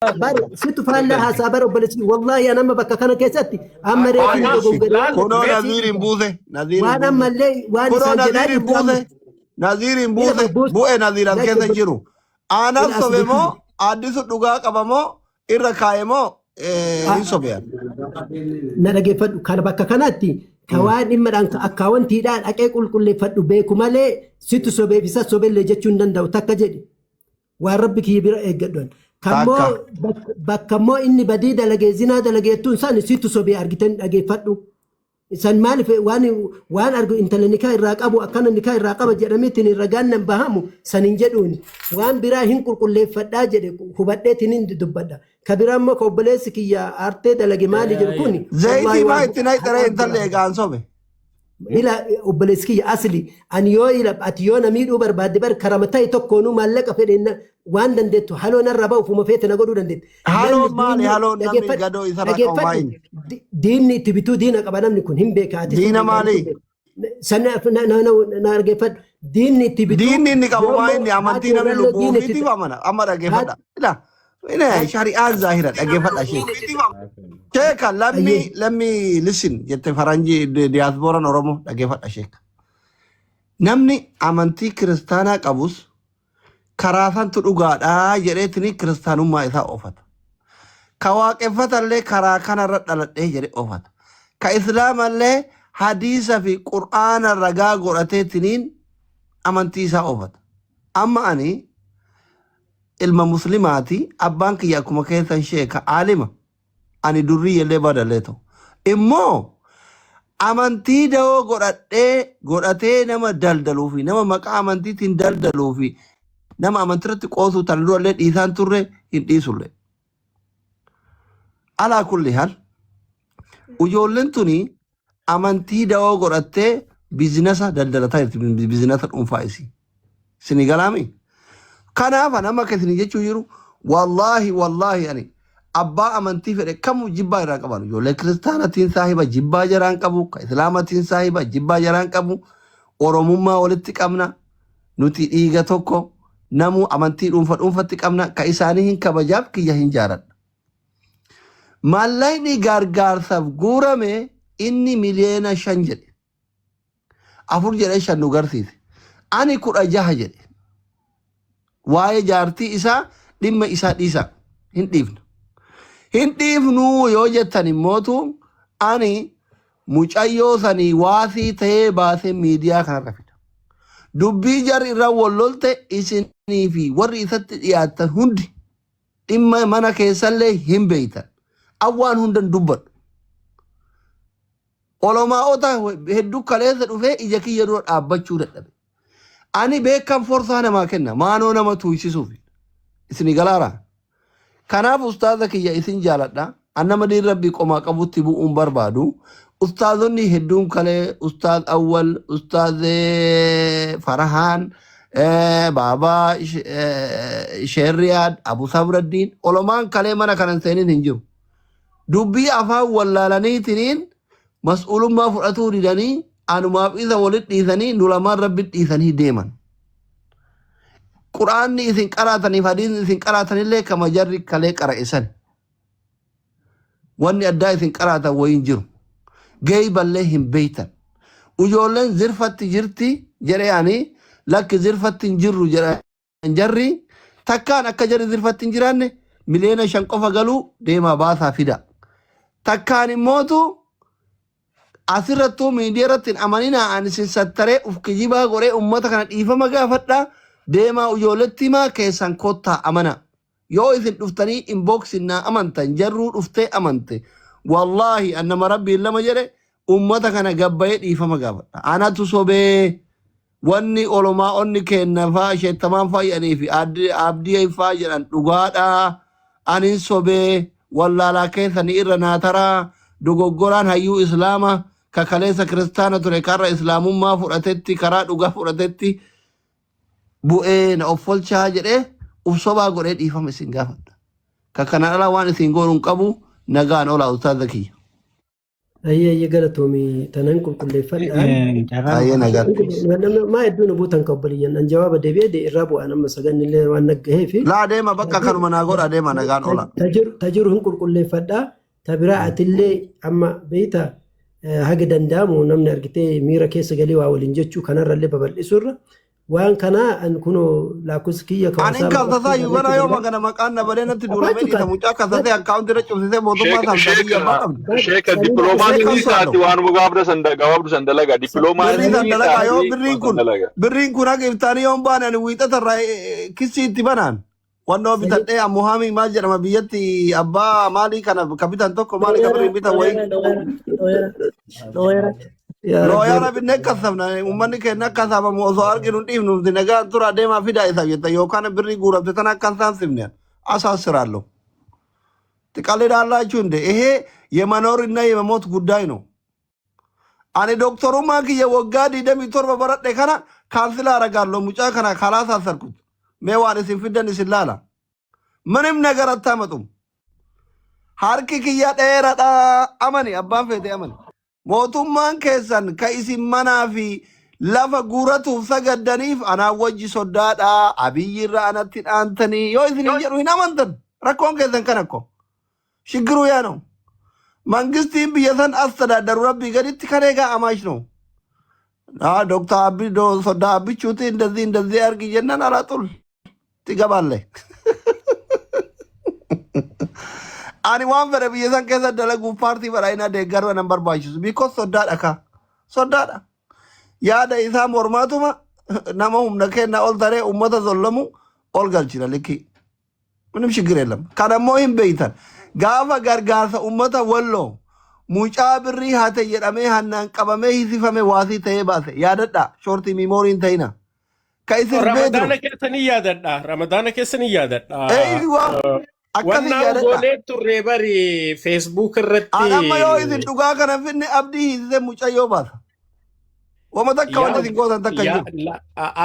Bar situ faallaa haasaa bara obboleessi wallaahi an amma bakka kana keessatti amma reefu Laal, dogongoree laal, Kunoo mee Naziir hin buuse. Naziir hin waan buuse. ammallee waan Kunoo isaan jedhaa Naziir hin jirtu amma buuse. Naziir hin ila buuse. buuse Bu'e Naziir as lakki keessa hin jiru. Aanas ila as sobe moo beeku addisu dhugaa qaba moo irra kaa'e moo hin sobe ani. Na dhageeffadhu kana bakka kanatti ka waan dhimmadhaan akkaawwantiidhaan dhaqee qulqulleeffadhu beeku malee situ sobeef isa sobellee jechuu hin danda'u takka jedhi. Waan rabbi kiyya bira eeggadhu. Kammoo Takka. bakka immoo inni badii dalagee zinaa dalageettuun san situ sobee argitan dhageeffadhu. San maaliif waan argu intala nikaa irraa qabu akkana nikaa irraa qaba jedhameetiin irra gaannan bahamu san hin jedhuuni. Waan biraa hin qulqulleeffadhaa jedhe hubadheetiin hin dubbadha. Ka biraa immoo ka obboleessi kiyya aartee dalage maali jedhu kuni wallaahi Zayitii maa waan itti naqxaree haqaan intalli jira. eegaan sobe. Ila obboleessi kiyya asli ani yoo ila ati yoo na miidhuu barbaadde bar karama ta'e tokkoonuu maallaqa fedhe waan dandeettu haloo narra ba'u ufuma feete na godhuu dandeette. Namni Haloon maali? diinni Haloon namni dhageeffadhu gadoo isarra qabu maa dhageeffadhu inni? diinni itti bituu diina qaba namni kun hin beeka atis hin Diina beeka anis maali? hin beeka. San na na na na dhaggeeffadhu diinni itti bituu Diinni inni qabu yoo maa immoo inni amantii haati namni warrallee lubbuu diina itti ofiitiif amana. Amma dhaggeeffadha. haati Ila ina haati shari'aan zaahira dhaggeeffadha ishee. Sheeka lammi ayyee lammi listen jette faranjii diyaaspooraan Oromoo dhaggeeffadha sheeka. Namni amantii kiristaanaa qabus karaa santu dhugaadhaa jedheetini kiristaanummaa isaa oofata. Ka waaqeffatallee karaa kanarra dhaladhee jedhe oofata. Ka islaamallee hadiisa fi qur'aana ragaa godhateetiniin amantii isaa oofata. Amma ani ilma muslimaati abbaan kiyya akkuma keessan sheeka aalima ani durriyyellee badallee ta'u. Immoo amantii dawoo godhadhee godhatee nama daldaluu fi nama maqaa amantiitiin daldaluu fi nama amantiirratti qoosuu tan durallee dhiisaan turre hin dhiisullee. Alaa kulli hal ijoolleen tuni amantii dawoo godhattee biizinasa daldalataa jirti biizinasa dhuunfaa isii. Isinii galaami? Kanaaf ani amma akka isinii jechuu jiru wallaahi wallaahi ani abbaa amantii fedhe kamuu jibbaa irraa qaban ijoollee kiristaanatiin saahiba jibbaa jaraan qabu ka islaamatiin saahiba jibbaa jaraan qabu oromummaa walitti qabna nuti dhiiga tokko namuu amantii dhuunfa dhuunfatti qabna ka isaanii hin kabajaaf kiyya hin jaaladha. Maallaqni gargaarsaaf guurame inni miliyoona 5 jedhe. 4 jedhee 5 nu garsiise. Ani 16 jedhe. Waa'ee jaartii isaa dhimma isaa dhiisaa. Hin dhiifna. Hin dhiifnuu yoo jettan immootu ani mucayyoo sanii waasii ta'ee baasee miidiyaa kanarra fida. Dubbii jarri irra wal lolte isinii fi warri isatti dhiyaatan hundi dhimma mana keessallee hin beektan. Awwaan hundan dubbadhu. Olomaa'ota hedduu kaleessa dhufee ija kiyya dura dhaabbachuu dadhabe. Ani beekan forsaa namaa kenna maanoo nama tuuysisuuf. Isinii galaara. Kanaaf ustaaza kiyya isin jaaladha. An nama diin rabbii qomaa qabutti bu'uun barbaadu. Ustaazonni hedduun kalee ustaaz Awwal, ustaaz Farahaan, Baabaa Sheerriyaad, Abu Sabraddiin olomaan kalee mana kanan seenin hin jiru. Dubbii afaan wallaalaniitiniin mas'uulummaa fudhatuu didanii anumaaf isa walitti dhiisanii nu lamaan rabbi dhiisanii deeman. Quraanni isin qaraataniif hadiisni isin qaraatanillee kama jarri kalee qara'e san. Wanni addaa isin qaraatan wayiin jiru. Geeyballee hin beeytan. Ijoolleen zirfatti jirti jedhee ani lakki zirfatti hin jirru jedhan jarri takkaan akka jarri zirfatti hin jiraanne miliyoona 5 qofa galuu deemaa baasaa fida. Takkaan immootu asirrattuu miidiyaa irratti hin amaninaa ani isin sattaree uf kijibaa godhee ummata kana dhiifama gaafadhaa deemaa ijoolletti himaa keessan kottaa amanaa. Yoo isin dhuftanii inbox naa amantan jarruu dhuftee amante wallaahi an nama rabbiin lama jedhe ummata kana gabbayee dhiifama gaafadha. Anatu sobee wanni olomaa'onni keenna faa sheettamaan faa jedhanii fi abdii faa jedhan dhugaadha. Anin sobee wallaalaa keessanii irra naa taraa dogoggoraan hayyuu islaama kakaleessa kiristaana ture karra islaamummaa fudhatetti karaa dhugaa fudhatetti bu'ee na offolchaa jedhee uf sobaa godhee dhiifama isin gaafadha. Ka kanaan alaa waan isin goonu hin qabu nagaan olaa ustaaza kiyya. Ayyee, ayyee, galatoomii, tanan qulqulleeffadhaan. Carraan Ayyee, nagaatti. Maa hedduu nu buutan ka obboliyyan an jawaaba deebi'ee irraa bu'aan amma saganni illee waan naggahee fi Laa, deema, bakka kanuma naa godha, deema, nagaan oola. Tajiru hin qulqulleeffadhaa. Ta biraa atillee amma beeyta, haga danda'amu namni argitee miira keessa galee waa waliin jechuu kanarrallee babal'isuurra waan kanaa an kunoo lakkoofsi kiyya Ani kasasaa yugana yoo magana maqaan na badee natti duulamee dhiisa, mucaa kasasee akkaawuntii irra cufsisee mootummaa saamsaa biyya abbaa qabdi. Sheeka, dippiloomaasii isaati waanuma gabaabdu san gabaabdu san dalaga. Birrii san Dippiloomaasii dalagaa yoo isaati birriin waan kun san dalaga. Birriin kun haga iftaanii yoon baane ani wiixata irraa kissii itti banaan. Wannoo bitadhee ammuhaamii maal jedhama biyyatti abbaa maalii kana ka bitan tokko maali ka birriin bitan wayii. Looyera. Looyara binnee kassabna, uummanni keenya akka saabamu osoo arginu hin dhiifnu, nuti nagaan tura, deemaa fidaa isaaf jetta yookaan birrii guuramte tana akka hin saamsifne አሳስራለሁ። ትቀልዳላችሁ እንዴ? ይሄ የመኖርና የመሞት ጉዳይ ነው። Ani doktorummaa kiyya waggaa 27 baradhe kana cancel አረጋለሁ። Mucaa kana ካላሳሰርኩት mee waan isin fiddan isin laala። ምንም ነገር አታመጡም። Harki kiyya dheeradha, amani, abbaan feete amani. Mootummaan keessan ka isin manaa fi lafa guuratuuf sagaddaniif anaan wajji soddaadha, Abiyyi irra anatti dhaantanii yoo isin hin jedhu hin amantan. Rakkoon keessan kan akko ሽግሩ ያ ነው። መንግስtiin biyya san አስተዳደሩ rabbii gaditti kan eegaa አማች ነው። ዶክተር አቢ ሶዳ አብቹቲ እንደዚህ እንደዚህ አርግ jennaan አላጡል ትገባለህ። Ani waan fedhe biyya san keessa dalaguuf paartii badhaadhinaa deeggaruu nan barbaachisu. Because soddaadha ka. Soddaadha. Yaada isaa mormaatuma nama humna kennaa ol taree ummata zollamu ol galchina likkii. ምንም ችግር የለም። Kanammoo hin beeytan. Gaafa gargaarsa ummata Walloo mucaa birrii hate jedhamee hannaan qabamee hisifame waasii ta'ee baase yaadadha. Short memory hin ta'ina. Ka isin beektu. Ramadaana keessa ni yaadadha. Ramadaana keessa ni yaadadha. Eeywa, akkasii Wannaan yaadadha. goonee turre bari Facebook irratti. An amma yoo isin dhugaa kana finne abdii hiisisee mucayyoo baasa. Wama takka wanti isin gootan takka hin jiru.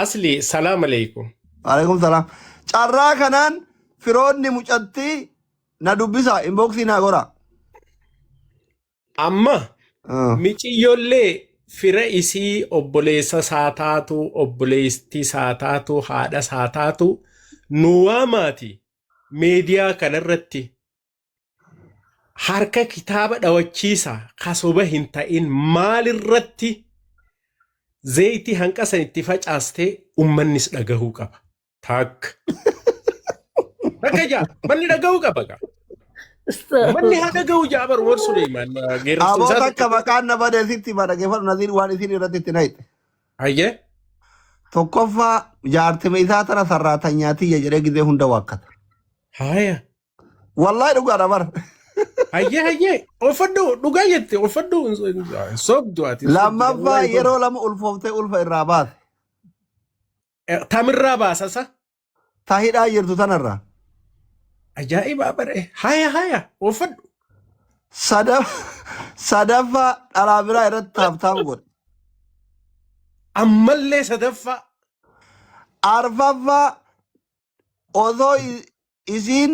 Asli, salaam alaikum. Alaikum salaam. Carraa kanaan firoonni mucattii na dubbisa, inboxii naa gora. Amma miciyyoollee fira isii, obboleessa isaa taatu, obboleettii isaa taatu, haadha isaa taatu nu waamaati meediyaa kanarratti harka kitaaba dhawachiisa kasoba hin ta'in maalirratti zayitii hanqasan itti facaastee ummannis dhagahuu qaba. Takka. Takka jaa manni dhagahuu qaba gaa. Manni haa dhagahuu jaa bar Umar Suleiman geerarsuun Aboo isaa takka maqaan na badee sitti hima, dhaggeeffadhu Naziir, waan isin irratti itti naqxe. Hayyee. Tokkoffaa, jaartima isaa tana sarraatanyaa tiyya jedhee gizee hunda waakkata. Haaya. Wallaahi dhugaadha bara. Hayyee, hayyee, uffadhu, dhugaa jette, uffadhu, sobdu ati. Lammaffaa, yeroo lama ulfooftee ulfa irraa baase. Tamirraa baasasa. Ta hidhaa jirtu tanarraa. Ajaa'iba bare. Haya, haya, uffadhu. Sadaffaa, dhalaa biraa irratti taaptaap godhe. Ammallee sadaffaa. Arfaffaa, osoo isiin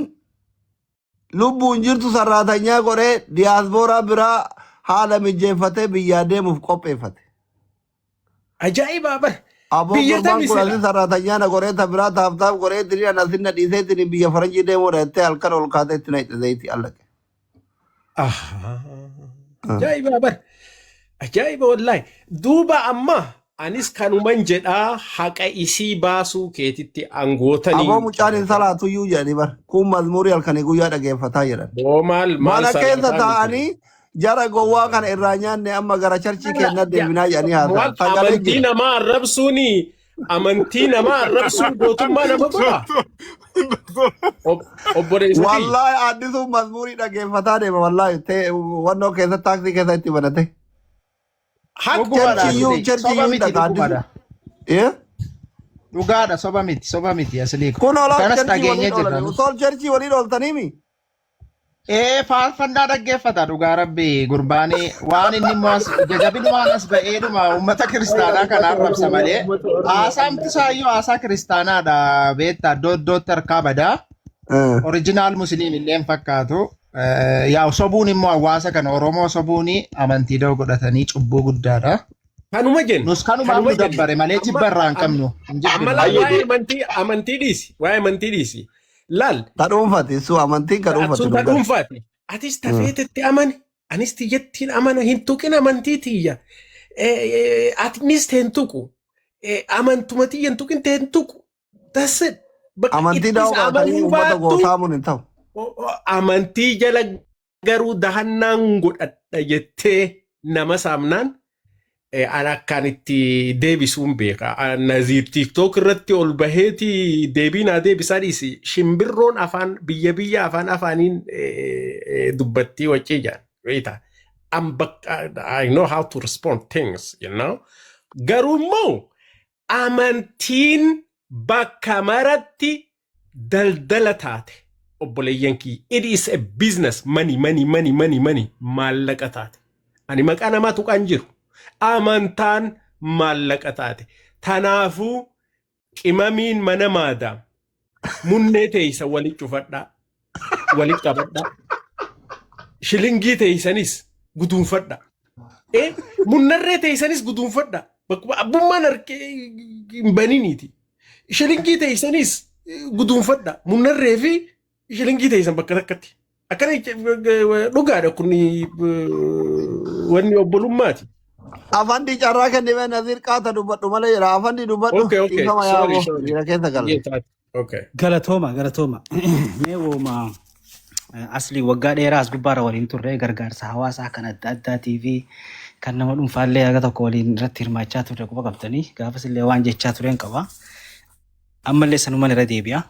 lubbuun jirtu sarraatanyaa godhee diyaaspooraa biraa haala mijeeffatee biyyaa deemuuf qopheeffate. Ajaa'iba bare. Aboo Biyya gurbaan tami kun sila? Asin sarraatanyaa na godhee ta biraa taaptaap godhee tini asin na dhiisee tini biyya faranjii deemuudha jettee halkan ol kaatee itti na hidhe zayitii allaqe. Ajaa'iba bare. Ajaa'iba wallaahi. Duuba amma anis kanuman jedhaa, haqa isii baasuu keetitti angootanii. Aboo mucaan hin salaatu iyyuu jedhanii bar. Kun mazmuurii halkanii guyyaa dhageeffataa jedhan. Boo, maal maal Mana keessa salaataa miti. taa'anii jara gowwaa kana irraa nyaanne, amma gara churchii keenya deebinaa jedhanii haasa'an. Maal Sagalee amantii jira. namaa arrabsuuni, amantii namaa arrabsuun gootummaa nama godha. Obboleessa kiyya. Wallaahi addisuun mazmuurii dhageeffataa deema, wallaahi wannoo keessa taaksii keessa itti banate. Haqa Dhugumadha. Churchiyyuu Asli. Soba churchiyyuu miti, dhaqa addisu. dhugumadha. Eh? Dhugaadha, soba miti, soba miti asli. Kun olaa Kanas churchii dhageenyee waliin jirra. oolani. Osoo churchii waliin ooltaniimi. Ee, faarfannaa dhaggeeffata, dhugaa rabbi, gurbaanii waan inni immoo as jajabinumaan as ba'eedhuma uummata kiristaanaa kana arrabsa malee haasaamti isaayyuu haasaa kiristaanaadha, beektaa, iddoo iddootti harkaa badaa. Original musliim illee hin fakkaatu. Yaa sobuun immoo hawaasa kana Oromoo sobuun amantii da'oo godhatanii cubbuu guddaadha. Kanuma jenna. Nus kanumaaf Kanuma nu jenna. dabbare malee Amma jibba irraa hin qabnu. Hin amma jibbinu. laal Ayyee waa'ee amantii dhiisi. Waa'ee amantii dhiisi. Laal Ta dhuunfati su amantiin ka dhuunfati sun ta dubban. dhuunfaati. Atis tafeetetti amani. Anis tiyyattiin amana hin tuqin amantii tiyya. Atinis teen tuqu. Amantuma tiyya hin tuqin teen tuqu. That's it. Bakka Amantii ittis da'oo qabatanii amanuu uummata baattu goosaamuun hin ta'u. Amantii jala garuu dahannaan godhadha jettee nama saamnaan an akkaan itti deebisuun beeka. Naziir TikTok irratti ol baheeti deebii naa deebisaa dhiisi. Shimbirroon afaan biyya biyya afaan afaaniin dubbattii waccii jedhan. Beektaa? I'm bakka, I know how to respond things. Garuu immoo amantiin bakka maratti daldala taate obboleeyyan kiyya. It is a business. Money, money, money, money, money. Maallaqa taate. Ani maqaa namaa tuqaan jiru. Amantaan maallaqa taate. Tanaafuu qimamiin mana maadaam munnee teeysa walit cufadhaa. Walit qabadhaa. Shilingii teeysanis guduunfadhaa. Munnarree teeysanis guduunfadhaa. Bakkuma abbummaan harkee hin baniniiti. Shilingii teeysanis guduunfadhaa. Munnarree fi shilingii teeysan bakka takkatti. Akkana dhugaadha kun wanni obbolummaati. Afandi carraa kennime Naziir qaata dubbadhu malee jira. Afandi dubbadhu. Okay. Dhiifama Sorry, yaaboo. sorry. Dhiira keessa galle. Yeah, okay. Galatooma, galatooma. Mee wooma asli waggaa dheeraa as gubbaarra waliin turre gargaarsa hawaasaa kan adda addaatii fi kan nama dhuunfaallee aga tokko waliin irratti hirmaachaa turre quba qabdanii gaafas illee waan jechaa tureen qaba. Ammallee sanumaan irra deebi'a.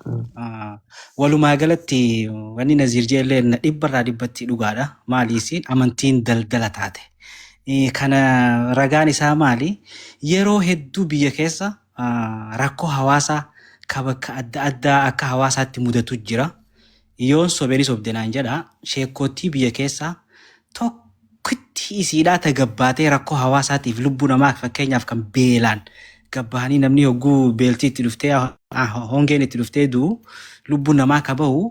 Walumaa galatti wanni Naziir jeellee na dhibbarraa dhibbatti dhugaadha. Maaliisiin amantiin daldala taate. Kana ragaan isaa maali? Yeroo hedduu biyya keessa rakkoo hawaasaa ka bakka adda addaa akka hawaasaatti mudatu jira. Yoon sobeenis sobde naan jedha. Sheekootii biyya keessaa tokkitti isiidhaa tagabbaatee rakkoo hawaasaatiif lubbuu namaa fakkeenyaaf kan beelaan gabbahanii namni hogguu beeltii itti dhuftee hongeen itti dhuftee du'u lubbuun namaa ka bahu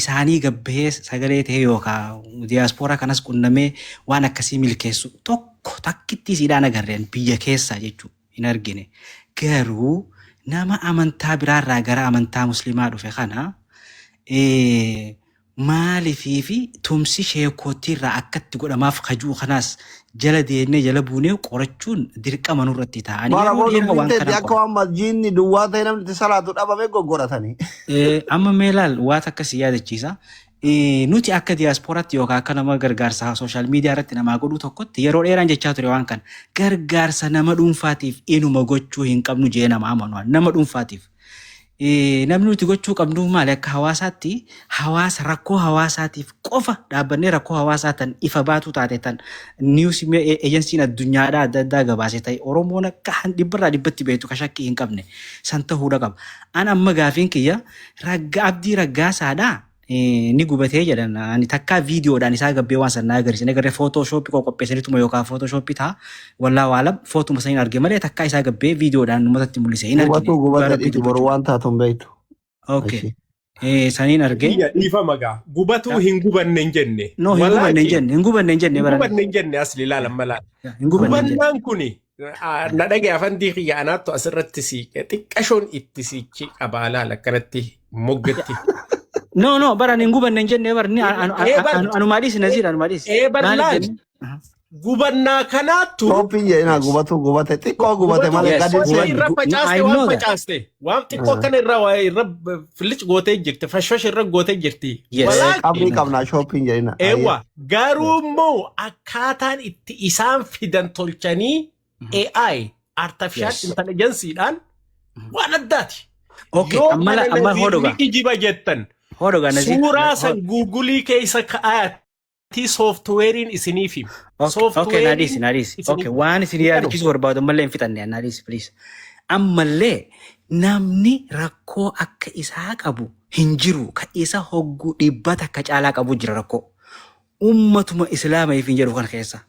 isaanii gabbahee sagalee ta'ee yookaan diyaaspooraa kanas qunnamee waan akkasii milkeessu tokko takkitti isiidhaan agarreen biyya keessaa jechuudha hin argine. Garuu nama amantaa biraarraa gara amantaa musliimaa dhufe kana maalifii fi tumsi sheekootiirraa akkatti godhamaaf kajuu kanaas jala deemnee jala buunee qorachuun dirqama nurratti ta'anii Bara yeroo booda dheeraa waan dubbiin kana akka qora. waan masjiinni duwwaa ta'e namni itti salaatu dhabame goggoratanii. Amma mee ilaal waan akkasii yaadachiisa. Nuti akka diyaaspooraatti yookaan akka nama gargaarsa social media irratti namaa godhuu tokkotti yeroo dheeraan jechaa ture waan kana gargaarsa nama dhuunfaatiif inuma gochuu hin qabnu jee nama amanu nama dhuunfaatiif. Namni nuti gochuu qabnu maali akka hawaasaatti hawaasa rakkoo hawaasaatiif qofa dhaabbannee rakkoo hawaasaa tan ifa baatu taate tan news agencyn addunyaadhaa adda addaa gabaase ta'e Oromoon akka dhibbarraa dhibbatti beektu ka shakkii hin qabne san ta'uudha qaba. An amma gaafiin kiyya ragga Abdii Raggaasaadhaa ni gubatee jedhan ani takkaa viidiyoodhaan isaa gabbee waan san na agarsiise agarree Photoshopii qopheessanituma yookaan Photoshopii ta'a wallaa waalam footuma saniin arge malee takkaa isaa gabbee viidiyoodhaan uummatatti mul'ise hin argine Gubatuu dhugaa gubate rabbii dhiisi boru dubbachuu. waan taatu hin beektu. Okay. Ishee. Saniin arge. Iyya dhiifama gaa. Gubatuu hin gubanne hin jenne. No, hin gubanne hin Walaakin jenne, hin gubanne hin jenne hin baran. gubanne hin jenne asli ilaalan malaa. Hin gubanne hin jenne. Gubannaan kuni na dhagaye afandii kiyya anaattu asirratti siiqe xiqqashoon itti siichi qabaa laala akkanatti moggatti. No, baran hin gubanne hin jenne bar ni Ee bar anumaa dhiisi Naziir anumaa dhiisi. ee bar Maaliif laal jenne? Aha. Gubannaa kanaattu Tooppiin jedhina gubatu gubate xiqqoo gubate gubatu malee Yes, gadi wanni gubanne. irra No, I facaaste waan know that. facaaste waan xiqqoo akkana irra waa irra filic gootee jirti fashfash irra gootee jirti. Yes. Walaakin Qabrii qabnaa shooppiin jedhina. Ayyee. Eewwa garuu immoo akkaataan itti isaan fidan tolchanii AI artificial intelligenceedhaan waan addaati. Okay, Yoo amma kana amma Naziir hodhoga. ni kijiba jettan Hodhoga Naziir. suuraa san Googleii keessa ka'aatii softwareiin isiniif hima. Okay, naa dhiisi, Softwareiin naa dhiisi. isiniif Okay, waan isin kanuma. yaadachiisuu barbaadu ammallee hin fixanne, naa dhiisi, please. Ammallee namni rakkoo akka isaa qabu hin jiru. Ka isa hogguu dhibba takka caalaa qabu jira rakkoo. Ummatuma Islaama hin jedhu kana keessa.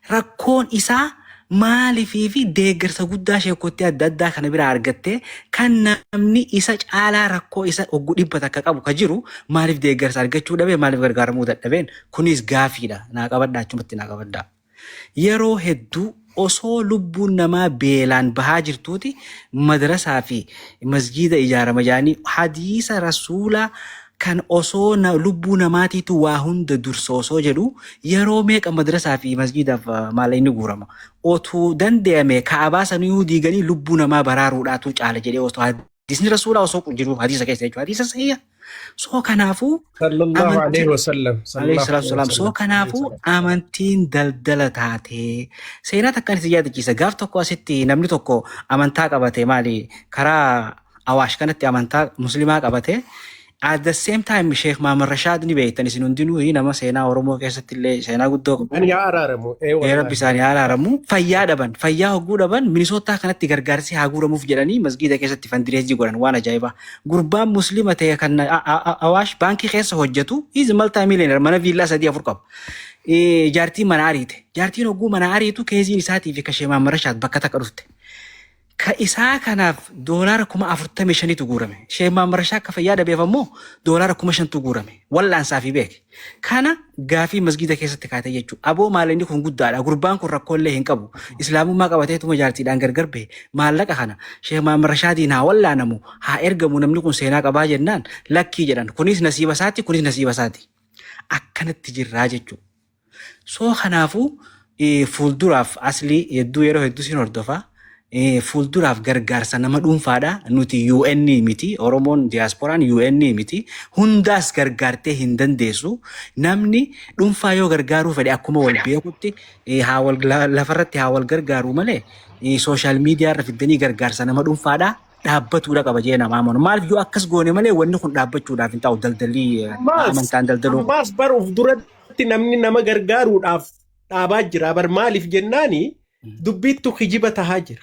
Rakkoon isaa Maaliifii fi deeggarsa guddaa sheekottii adda addaa kana biraa argattee, kan namni isa caalaa rakkoo isa hogguu 100 qabu ka jiru maaliif deeggarsa argachuu dhabe, maaliif gargaaramuu dadhabeen? Kunis gaafiidha. Naa qabadhaa, achumatti naa qabadhaa. Yeroo hedduu osoo lubbuun namaa beelaan bahaa jirtuuti madrasaa fi masjiida ijaarama jedhanii, hadiisa rasuulaa kan osoo lubbuu namaatiitu waa hunda dursa osoo jedhu, yeroo meeqa madrasaa fi masjiidaaf maallaqni guurama. Otuu danda'ame Ka'abaa saniyyuu diiganii lubbuu namaa baraaruudhaatu caala jedhee osoo hadiisni rasuulaa osoo jiru, hadiisa keessa jechuudha, hadiisa sahiha. So kanaafuu Sallallahu amantii alaihi wasallam. alayhi Sallallahu salaatu alaihi wasalaam. So wasallam. kanaafuu amantiin daldala taatee, seenaa takkaan isin yaadachiisa. Gaaf tokko asitti namni tokko amantaa qabate, maali, karaa Awaash kanatti amantaa muslimaa qabate. At the same time, Sheekh Maamar Rashaad ni beektan isin hundinuu, nama seenaa Oromoo keessatti illee seenaa guddoo qabu. Ani yaa araaramu. Ee Ee, Rabbi wallaahi. isaanii haa araaramu. Fayyaa dhaban. Fayyaa hogguu dhaban, Minisootaa kanatti gargaarsi haa guuramuuf jedhanii masgiida keessatti fundraise godhan, waan ajaa'ibaa. Gurbaan muslima ta'e kan Awaash baankii keessa hojjetu, is multi millionaire, mana viillaa sadii afur qaba. Jaartiin mana ariite. Jaartiin hogguu mana ariitu keeziin isaatii fi kashee Maamar Rashaad bakka takka dhufte. Ka isaa kanaaf $45,000tu guurame. Sheekh Mahammad Rashaa akka fayyaa dhabeef ammoo $5,000tu guurame. Wal'aansaa fi beeke. Kana gaafii masgiida keessatti kaatee jechuudha. Aboo, maallaqni kun guddaadha. Gurbaan kun rakkooillee hin qabu. Islaamummaa qabateetuma jaartiidhaan gargar bahe. Maallaqa kana Sheekh Mahammad Rashaadiin haa wal'aanamu, haa ergamu, namni kun seenaa qabaa jennaan lakkii jedhan. Kunis nasiiba isaati, kunis nasiiba isaati. Akkanatti jirraa jechuudha. So kanaafuu fuulduraaf Aslii hedduu, yeroo hedduu sin hordofa. Fuulduraaf gargaarsa nama dhuunfaadha. Nuti UN miti. Oromoon diyaaspooraan UN miti. Hundaas gargaartee hin dandeessu. Namni dhuunfaa yoo gargaaruu fedhe akkuma wal beekutti haa wal lafarratti haa wal gargaaruu malee, social media irra fiddanii gargaarsa nama dhuunfaadha dhaabbatuudha qaba jee namaa amanu. Maaliif, yoo akkas goone malee wanni kun dhaabbachuudhaaf hin ta'u, daldalli Ammaas amantaan daldaluu. Ammaas baruuf duratti namni nama gargaaruudhaaf dhaabaa jira. Bar maaliif jennaani, dubbiittu kijiba tahaa jira.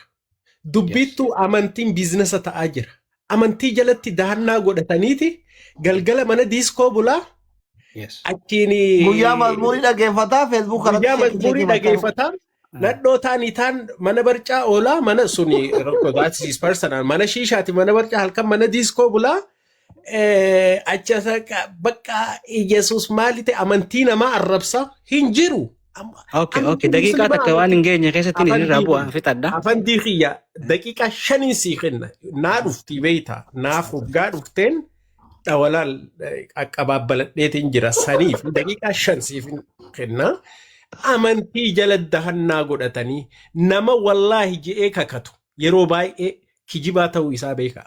Dubbiittu amantiin business ta'aa jira. Amantii jalatti dahannaa godhataniiti galgala mana diiskoo bulaa achiin Guyyaa mazmuurii dhaggeeffataa, Facebook kanatti guyyaa check mazmuurii check maxxanu. dhageeffataa, nadhoo taanii taan mana barcaa oolaa, mana suni rakkoo, that is personal, mana shiishaati, mana barcaa, halkan mana diiskoo bulaa, achi bakka Yesuus maali ta'e amantii namaa arrabsa hin jiru. Okay. Amantiin Daqiiqaa musliimaa takka waan hin geenye keessatti isin irraa bu'a fixadha. Afandii kiyya, daqiiqaa 5n sii kenna. Naa dhufti beeyta, naaf hoggaa dhufteen dhawalaal qaqqabaabbaladheetiin jira, saniif daqiiqaa 5 siif kenna. Amantii jala dahannaa godhatanii nama wallaahi je'ee kakatu yeroo baay'ee kijibaa ta'uu isaa beeka.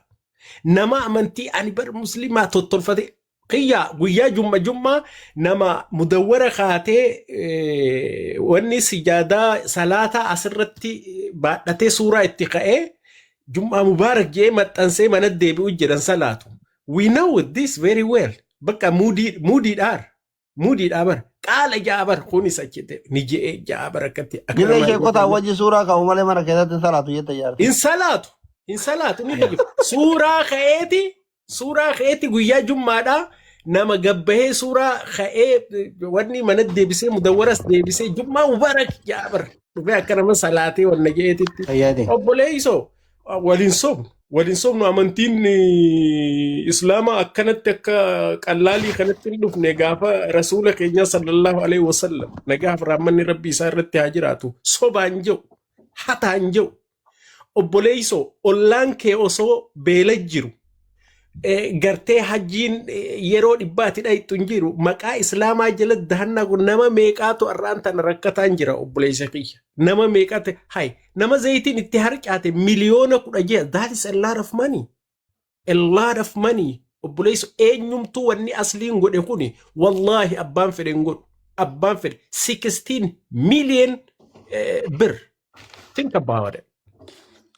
Nama amantii ani bar muslimaa tottolfate kiyya guyyaa jumma jummaa nama mudawwara kaatee, wanni sijaadaa salaataa asirratti baadhatee suuraa itti ka'ee "Jum'aa mubaarak" jedhee maxxansee mana deebi'u jedhan salaatu. We know this very well. Bakka muudii muudiidhaar. Muudiidhaa bara. Qaala ja'a bara kunis achitti ni je'ee ja'a bara akkatti akka Dirree namaa sheekotaa wajji suuraa ka'u malee mana keessatti hin salaatu jette jaarti. Hin salaatu. Hin salaatu, ni kijiba. Suuraa ka'eeti guyyaa jummaadhaa nama gabbahee suuraa ka'ee, wanni mana deebisee mudawwaras deebisee "Jummaa mubaarak" ja'a bara. Dhufee akka nama salaatee wanna je'eetitti. Fayyaade. Obboleessoo, waliin sobnu. Waliin sobnu, amantiin islaamaa akkanatti akka qallaalii kanatti hin dhufne. Gaafa rasuula keenya sallallahu alaihi wasallam, nagaaf raammanni rabbi isaa irratti haa jiraatu, sobaan jedhu, hataan jedhu. Obboleessoo, ollaan kee osoo beela jiru, gartee hajjiin yeroo dhibbaati dhayxu hin jiru, maqaa islaamaa jala dahannaa kun nama meeqaatu har'aan tana rakkataan jira? Obboleessa kiyya, nama meeqaatu hay nama zayitiin itti harcaate 16,000,000. That is a lot of money, a lot of money. Obboleessa, eenyumtuu wanni asliin godhe kuni, wallaahi, abbaan fedhe hin godhu, abbaan fedhe. 16 million bir, think about it.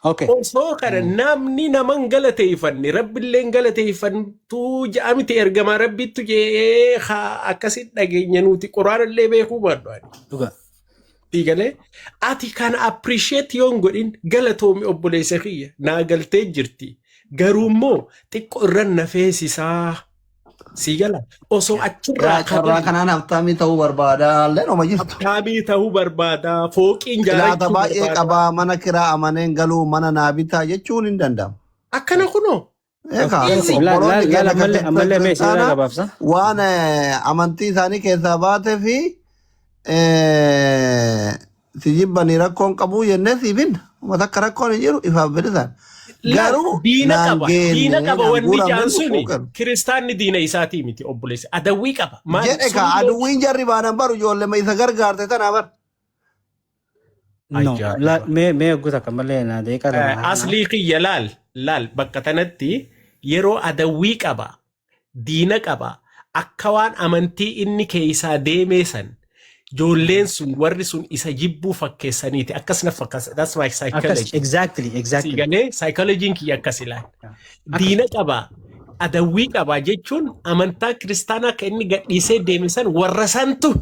Osoo kana namni naman galateeffanne, rabbillee hin galateeffantuu ja'amti, ergamaa rabbittu je'ee haa akkasit dhageenya, nuti quraanallee beekuu baadhu ani. Dhuga. Diigalee ati kana appreciate yoo hin godhin, galatoomi obboleessa kiyya, naa galtee jirti. Garuu immoo xiqqoo irra na feesisaa. Sii gala. Osoo achirraa Yaa carraa kanaan haftaamii ta'uu barbaada. Illee oma jirtu. Haftaamii ta'uu barbaada. Fooqiin Laata jaarachuu baay'ee barbaada. qabaa mana kiraa amaneen galuu mana naa bitaa jechuun hin danda'amu. Akkana kunoo. Eegaa Easy. Laal obboloonni laal laal keenya kan ammallee ammallee mee seera kiristaanaa gabaabsa. waan amantii isaanii keessaa baatee fi si jibbanii rakkoon qabuu jennee siif hin uummata akka rakkoon hin jiru ifaaf bilisaan. Laal Garuu diina naan qaba. Diina geenne qaba naan wanni guuramne jaan nu suni quuqan. kiristaanni diina isaatii miti obboleessi. Adawwii qaba. Maal Jedhe kaa sunillee aduwwiin jarri baanan baru ijoollee isa gargaarte tana bar. No, la, ajaa'iba. mee mee eeguu takka malee na deeqa lama haa. Aslii kiyya laal laal bakka tanatti yeroo adawwii qaba diina qaba akka waan amantii inni keessaa deemee san ijoolleen sun warri sun isa jibbuu fakkeessaniiti akkas na fakkaata, that's my Akkas psychology. exactly Si exactly. galee psychology'n kiyya akkas ilaala. Akkas. Diina qaba adawwii qaba jechuun amantaa kiristaanaa akka inni gadhiisee deeme san warra santu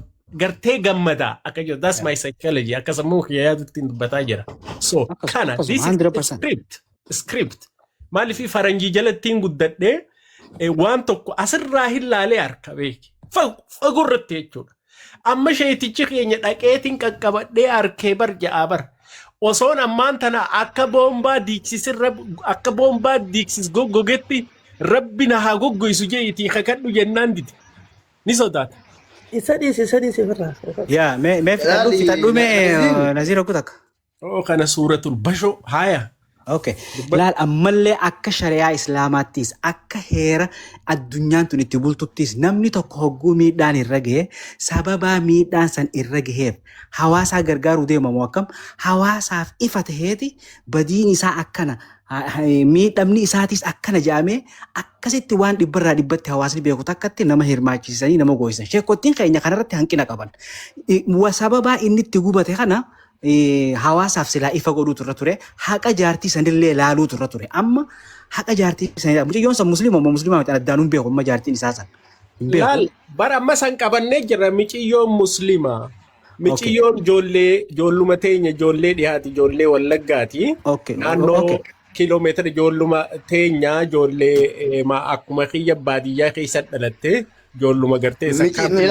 gartee gammadaa akka jiru, that's my psychology, akka sammuu kiyya yaadutti dubbataa jira. So Akkasuma kana akkasuma this is 100%. script script maaliif faranjii jalattiin guddadhee waan tokko asirraa hin laalee harka beeki fagoo irratti jechuudha. Amma sheetichi keenya dhaqeetiin qaqqabadhee harkee bar ja'aa bar. Osoon ammaan tana akka boombaa diiksisirra akka boombaa diiksis goggogetti rabbi na haa goggoisu jee itti kakadhu jennaan dide. Ni sodaata. Isa dhiisi, isa dhiisi ofirraa. Yaa mee mee fixadhu Laali fixadhu mee Naziir Naziir eeguu takka. Oo kana suuratul bashoo haaya. Okay. Dubbadhu. Laal ammallee akka shari'aa islaamaattis akka heera addunyaan tun itti bultuttis namni tokko hogguu miidhaan irra gahe sababaa miidhaan san irra gaheef hawaasaa gargaaruu deemamu akkam hawaasaaf ifa taheeti badiin isaa akkana miidhamni isaatis akkana jedhamee akkasitti waan dhibbarraa dhibbatti hawaasni beeku takkatti nama hirmaachisanii nama gooyisan. Sheekottiin keenya kanarratti hanqina qaban. Sababaa inni itti gubate kana hawaasaaf silaa ifa godhuutu irra ture. Haqa jaartii sanillee laaluutu irra ture. Amma haqa jaartii sanillee mucayyoon san musliima moo musliima miti addaan hin beeku amma jaartiin isaa san. Hin beeku. Laal bara amma san qabannee jirra miciyyoon musliima. Okay. Miciyyoon ijoollee ijoolluma teenya ijoollee dhiyaati ijoollee wallaggaati. Okay. Naannoo Okay. kiiloomeetira ijoolluma teenya ijoollee akkuma kiyya baadiyyaa keessa dhalatte ijoolluma gartee sakkaatti.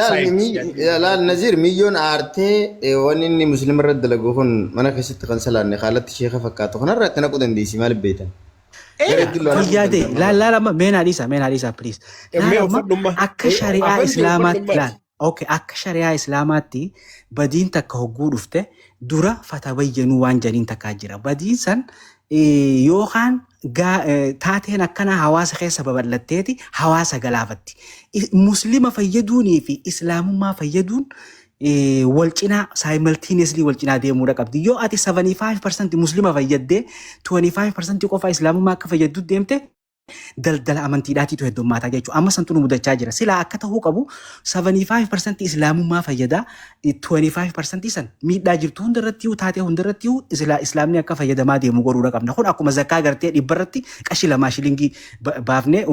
Laal Naziir miyyoon aartee wanni inni musliima irratti dalagu kun mana keessatti kan salaanne haalatti sheeka fakkaatu kanarraa itti naquu dandeessi maaliif beektan? Gara hedduu laaluu Fayyaa ta'e danda'ama. laal laal amma mee naa dhiisa mee naa dhiisa please. Mee Laal amma uffadhumma. akka shari'aa Afaan jiru islaamaatti uffadhummaati. laal. Okay, akka shari'aa islaamaatti badiin takka hogguu dhufte dura fatabayyanuu waan janiin takkaa jira. Badiin san yookaan taateen akkanaa hawaasa keessa babal'atteeti hawaasa galaafatti. Muslima fayyaduunii fi islaamummaa fayyaduun wal cinaa simultaneously wal cinaa deemuudha qabdi. Yoo ati 75% muslima fayyaddee 25% qofa islaamummaa akka fayyaddu deemte daldala amantiidhaatiitu heddummaataa jechuudha. Amma santu nu mudachaa jira. Silaa akka ta'uu qabu 75% islaamummaa fayyadaa 25% san miidhaa jirtu hundarratti taatee hundarratti islaamni akka fayyadamaa deemu godhuudha qabna. Kun akkuma zakkaa gartee dhibbarratti qarshii lamaa shilingii baafnee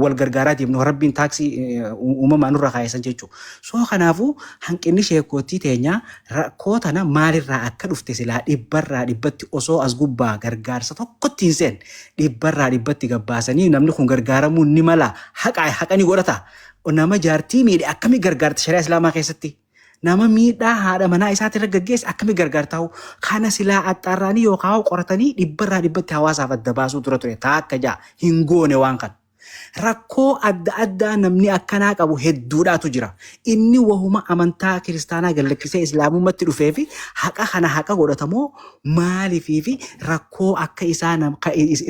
wal gargaaraa deemnu rabbiin taaksii uumamaan nurra kaayesan jechuudha. So kanaafuu hanqinni sheekootii teenyaa rakkoo tana maalirraa akka dhufte silaa dhibbarraa dhibbatti osoo as gubbaa gargaarsa tokkotti hin seenne dhibbarraa dhibbatti gabbaasanii namni kun gargaaramuu ni mala haqa haqa ni godhata. Nama jaartii miidhe akkamii gargaarta shari'aa islaamaa keessatti? Nama miidhaa haadha manaa isaatti irra gaggeesse akkamii gargaartaa? Kana silaa axxaarraanii yookaan qoratanii dhibbarraa dhibbatti hawaasaaf adda baasuu dura ture. Taa akka jaa hin goone waan kana. Rakkoo adda addaa namni akkanaa qabu hedduudhaatu jira. Inni wahuma amantaa kiristaanaa gallakkisee islaamummaatti dhufee fi haqa kana haqa godhatamoo maaliifii fi rakkoo akka isaa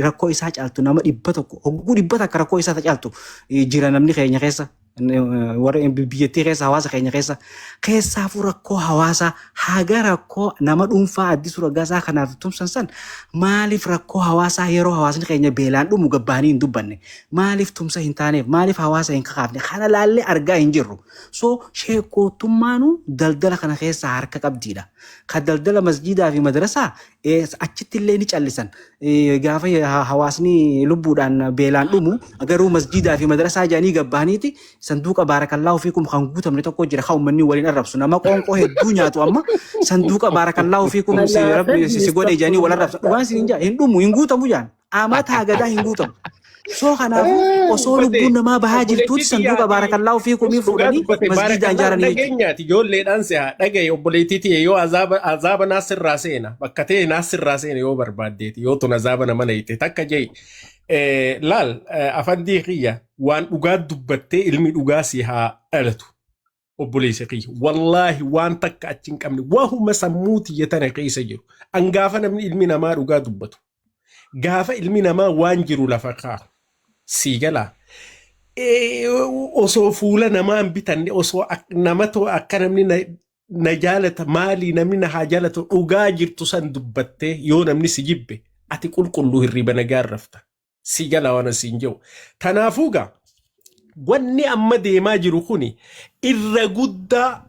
rakkoo isaa caaltu nama 100 hogguu 100 rakkoo isaa caaltu jira namni keenya keessa. Warra biyyattii keessa hawaasa keenya keessa keessaafuu rakkoo hawaasaa haga rakkoo nama dhuunfaa Addisuu Raggaasaa kanaaf tumsan san maaliif rakkoo hawaasaa yeroo hawaasni keenya beelaan dhumu gabbaanii hin dubbanne maaliif tumsa hin taaneef maaliif hawaasa hin kakaafne kana laallee argaa hin jirru. So sheekootummaanuu daldala kana keessaa harka qabdiidha. Ka daldala masjiidaa fi madrasaa achitti illee ni callisan. Gaafa hawaasni lubbuudhaan beelaan dhumu garuu masjiidaa fi madrasaa jedhanii gabbaaniiti sanduuqa baarakallaahu fiikum kan guutamne tokko jira kan uummanni waliin arrabsu nama qoonqoo hedduu nyaatu amma sanduuqa baarakallaahu fiikum si rabbi si godhe jedhanii wal arrabsu. Dhugaan isin hin jaa hin dhumu hin guutamu jaan amataa gadaa hin guutamu. Soo kanaafuu osoo Dubbate lubbuun namaa bahaa jirtuuti obboleettii sanduuqa xiyyaati baarakallaa ofii kumii dhugaa fuudhanii dubbate masgiidaan baarakallaa ijaaranii jechuudha. dhageenyaati ijoolleedhaan si haa dhagaye obboleettii tiyya yoo azaaba naasirraa seena bakka ta'e naasirraa seena yoo barbaaddeeti yoo tun azaaba nama nayite takka jee laal afandii kiyya waan dhugaa dubbattee ilmi dhugaa si haa dhalatu obboleessa kiyya wallaahi waan takka achi hin qabne wahuma sammuu tiyya tana keessa jiru an gaafa namni ilmi namaa dhugaa dubbatu gaafa ilmi namaa waan jiru lafa kaa'u sii galaa osoo fuula namaa hin bitanne osoo nama akka namni na jaalata maalii namni na haa jaalatu dhugaa jirtu san dubbattee yoo namni si jibbe ati qulqulluu hirriba nagaa rafta si gala waan asiin jiru. Kanaafuu gaa wanni amma deemaa jiru kuni irra guddaa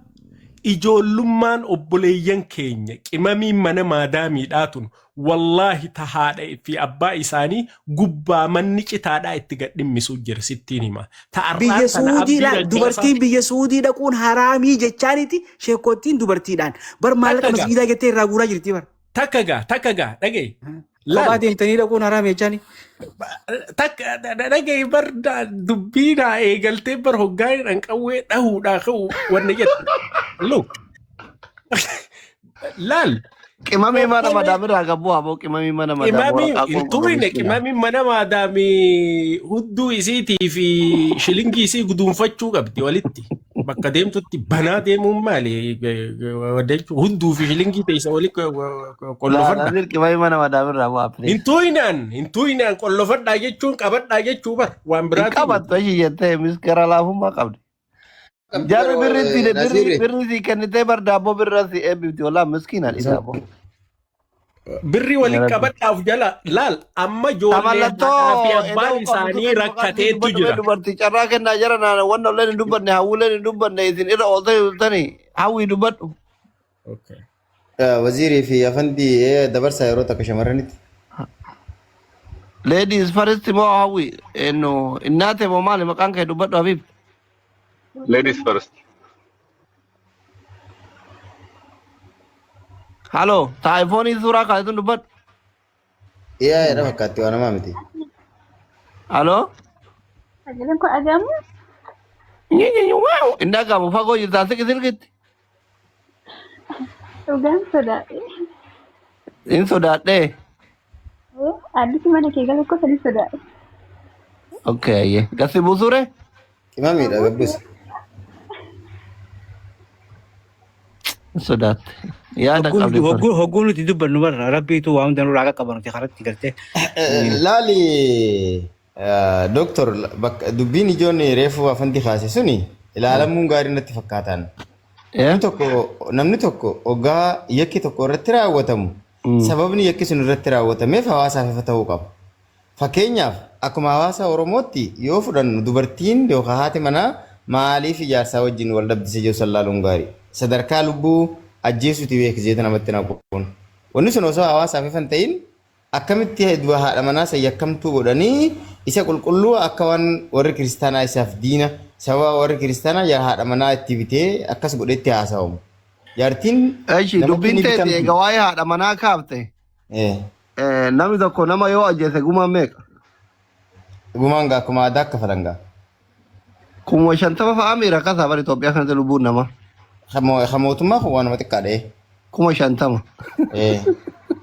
ijoollummaan obboleeyyan keenya qimamiin mana maadaamiidhaa tun wallaahi ta haadha fi abbaa isaanii gubbaa manni citaadhaa itti gad dhimmisuu jira sittiin hima. Ta Biyya har'aan tana Suudii abdii laal raggaasaa dubartiin biyya Suudii dhaquun haraamii jechaaniti sheekottiin dubartiidhaan bar maallaqa takka gaa masgiidaa jettee irraa guuraa jirti bar. takka gaa dhagaye Kophaa laal deemtanii dhaquun haraamii jechaani. Takka dhagaye bar dubbii naa eegaltee bar hoggaa dhanqawwee dhahuudhaa ka'u wanna jettu. Look laal Qimamii mana obbolee madaamirraa gabbuu aboo qimamii mana madaam Qimamii waraqaa hin qoonqoo turine miskiina. qimamiin mana maadaamii hudduu isiitii fi shilingii isii guduunfachuu qabdi walitti. Bakka deemtutti banaa deemuun maali? Hudduu fi shilingii teessa walitti qollofadha. Naazir qimamii mana madaamirraa bu'aa Hin please. tuuynaan hin tuuynaan qollofadhaa jechuun qabadhaa jechuu bar waan Hin biraatii miti. qabattu achi jettee miskara laafummaa qabdi. Qabdi Jarri garuu birri si birri Naziirri. birri si kennitee bar daabboo birra si eebbifti walaa miskiina dhiisaa boo. Birri walitti qabadhaaf jala laal amma ijoollee haadhaa Tamallattoo fi abbaan eda'uu qabdu isaanii kennu maqaan isii rakkateetu dubbadhu mee jira. dubartii carraa kennaa jara naana wanna olleen hin dubbanne hawwileen hin dubbanne isin irra ooltanii bultanii hawwii dubbadhu. Okay. Waziirii fi afandii dabarsaa yeroo takka shamarranitti. Ladies first moo hawwi eenyu innaate moo maali maqaan kee dubbadhu Habiib. Ladies first. Halo taayifoonii suuraa kaasituun dubbadhu. Yaa jedha fakkaatti waan namaa miti. Halo. Sagaleen kun dhaga'amu? Inni dhagamu fagoo jirtaa siqi silkitti. Dhugaan sodaadhe. Hin sodaadhee. Addisi mana kee galu koo sadi sodaadhe. Okay ayyee. Gasi buusuure? Qimamiidha gabbis. Hin sodaatte. Yaada qabdi ture. Hogguu nuti dubbannu barra rabbiitu waa hunda nurraa qaqqaba nuti karatti galtee. Laali doktor bakka dubbiin ijoon reefu afanti kaase suni ilaalamuun gaarii natti fakkaatan. Namni tokko hoggaa yakki tokko irratti raawwatamu sababni yakki sun irratti raawwatameef hawaasaaf ifa ta'uu qaba. Fakkeenyaaf akkuma hawaasa Oromootti yoo fudhannu dubartiin yookaan haati manaa maaliif ijaarsaa wajjin wal dhabdise jiru sallaaluun gaarii. Sadarkaa lubbuu ajjeesuuti beeksiseeta namatti naquun. Wanni sun osoo hawaasaaf ifa hin ta'in akkamitti haadha manaa san yakkamtuu godhanii isa qulqulluu akka waan warri kiristaanaa isaaf diina sababa warri kiristaanaa yaa haadha manaa itti bitee akkas godhetti haasawamu. Jaartiin Eshi namatti dubbiin ni teeti bitamti. egaa waa'ee haadha manaa kaafte. Namni tokko nama yoo ajjeese gumaan meeqa? Gumaan gaa akkuma aadaa akka falan gaa. 50,000 fa'aa miira kasaa bara Itoophiyaa kanatti lubbuun namaa. Ka mootummaa kun waanuma xiqqaadha. 50,000.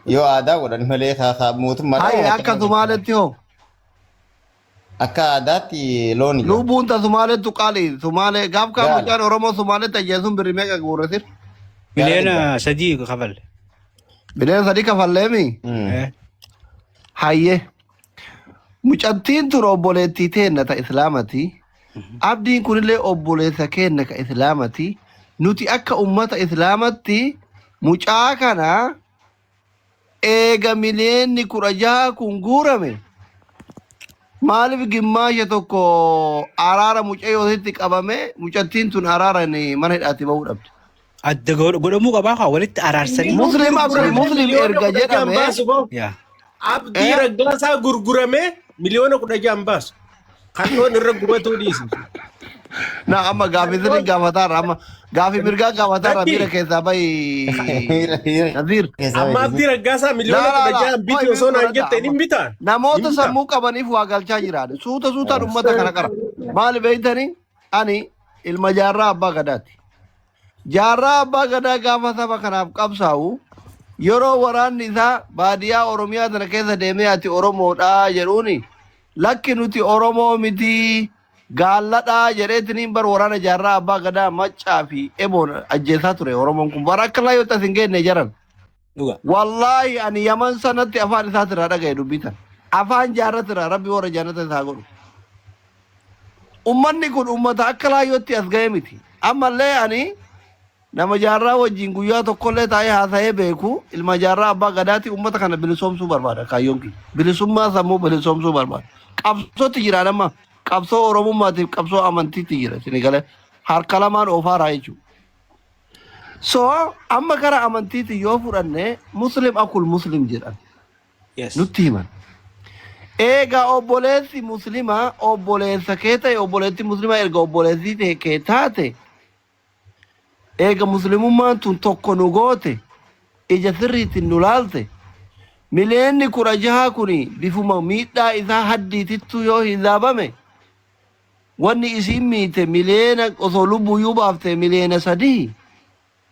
Yoo aadaa godhan malee ka mootummaa Hayi akka Sumaaletti hoo? Akka aadaatti loon ija. Lubbuun ta Sumaaleettu qaali. Sumaalee gaaf kaan Gaala. mucaan Oromoo Sumaaletti ajjeesuun birri meeqa guurretin? Gaala 3 miliyoona kafalle. 3 miliyoona kafalleemi? Hayyee. Mucattiin tun obboleettii teenna ta Islaamati. Abdiin kunillee obboleessa keenna ka Islaamati. Nuti akka ummata Islaamatti mucaa kana eega 16 miliyoonni kun guurame maaliif gimmaasha tokko araara mucayyoositti qabame mucattiin tun araara mana hidhaatti bahuu dhabde. Adda godhamuu qabaa kaa walitti araarsanii. Muslim abdi Gurguramee muslim miliyoona erga 16 jedhame baasu boo. Yaa. Abdii Raggaasaa gurguramee 16 miliyoona baasu. Kannoon irra gubatuu dhiisi. Na amma gaafii sirrii gaafataarra amma gaafii mirgaa gaafataarra Lakki. miira keessaa bahi Miira miira Naziir. keessaa Amma bahi. Abdii Raggaasaa Laa miliyoona laa kudha laa jahan hoy biti osoo miira naan fudhadhaa jette amma hin bitaan. Hin namoota bitaa. sammuu qabaniif waa galchaa jiraan suuta suutaan ummata kana qara maali beeytanii ani ilma jaarraa abbaa gadaati. Jaarraa abbaa gadaa gaafa saba kanaaf qabsaa'u yeroo waraanni isaa baadiyyaa Oromiyaa tana keessa deemee ati Oromoodhaa jedhuuni lakki nuti Oromoo miti gaalladhaa jedheetiniin bar waraana jaarraa abbaa gadaa maccaa fi eboon ajjeesaa ture Oromoon kun bara akka laayyootti as hin geenne jaran. Dhuga. Wallaahi ani Yaman sanatti afaan isaatirraa dhagaye dubbii tana. Afaan jaarratirraa rabbi warra jannata isaa godhu. Ummanni kun ummata akka laayyootti as ga'e miti. Ammallee ani nama jaarraa wajjin guyyaa tokkollee taa'ee haasa'ee beeku ilma jaarraa abbaa gadaati ummata kana bilisoomsuu barbaada kaayyoon kiyya. Bilisummaa sammuu bilisoomsuu barbaada. Qabsootti jira amma qabsoo Oromummaatiif qabsoo amantiitti jira isin galee harka lamaan oofaaraa jechuudha. So amma gara amantiitti yoo fudhanne muslim akul muslim jedhan Yes. nutti himan. Eega obboleessi muslimaa obboleessa kee ta'e obboleetti muslimaa erga obboleessi ta'e kee taate eega muslimummaan tun tokko nu goote ija sirriitiin nu laalte miliyeenni 16 kun bifuma miidhaa isaa haddiitittu yoo hizaabame wanni isiin miite miliyeena osoo lubbuyyuu baafte miliyeena 3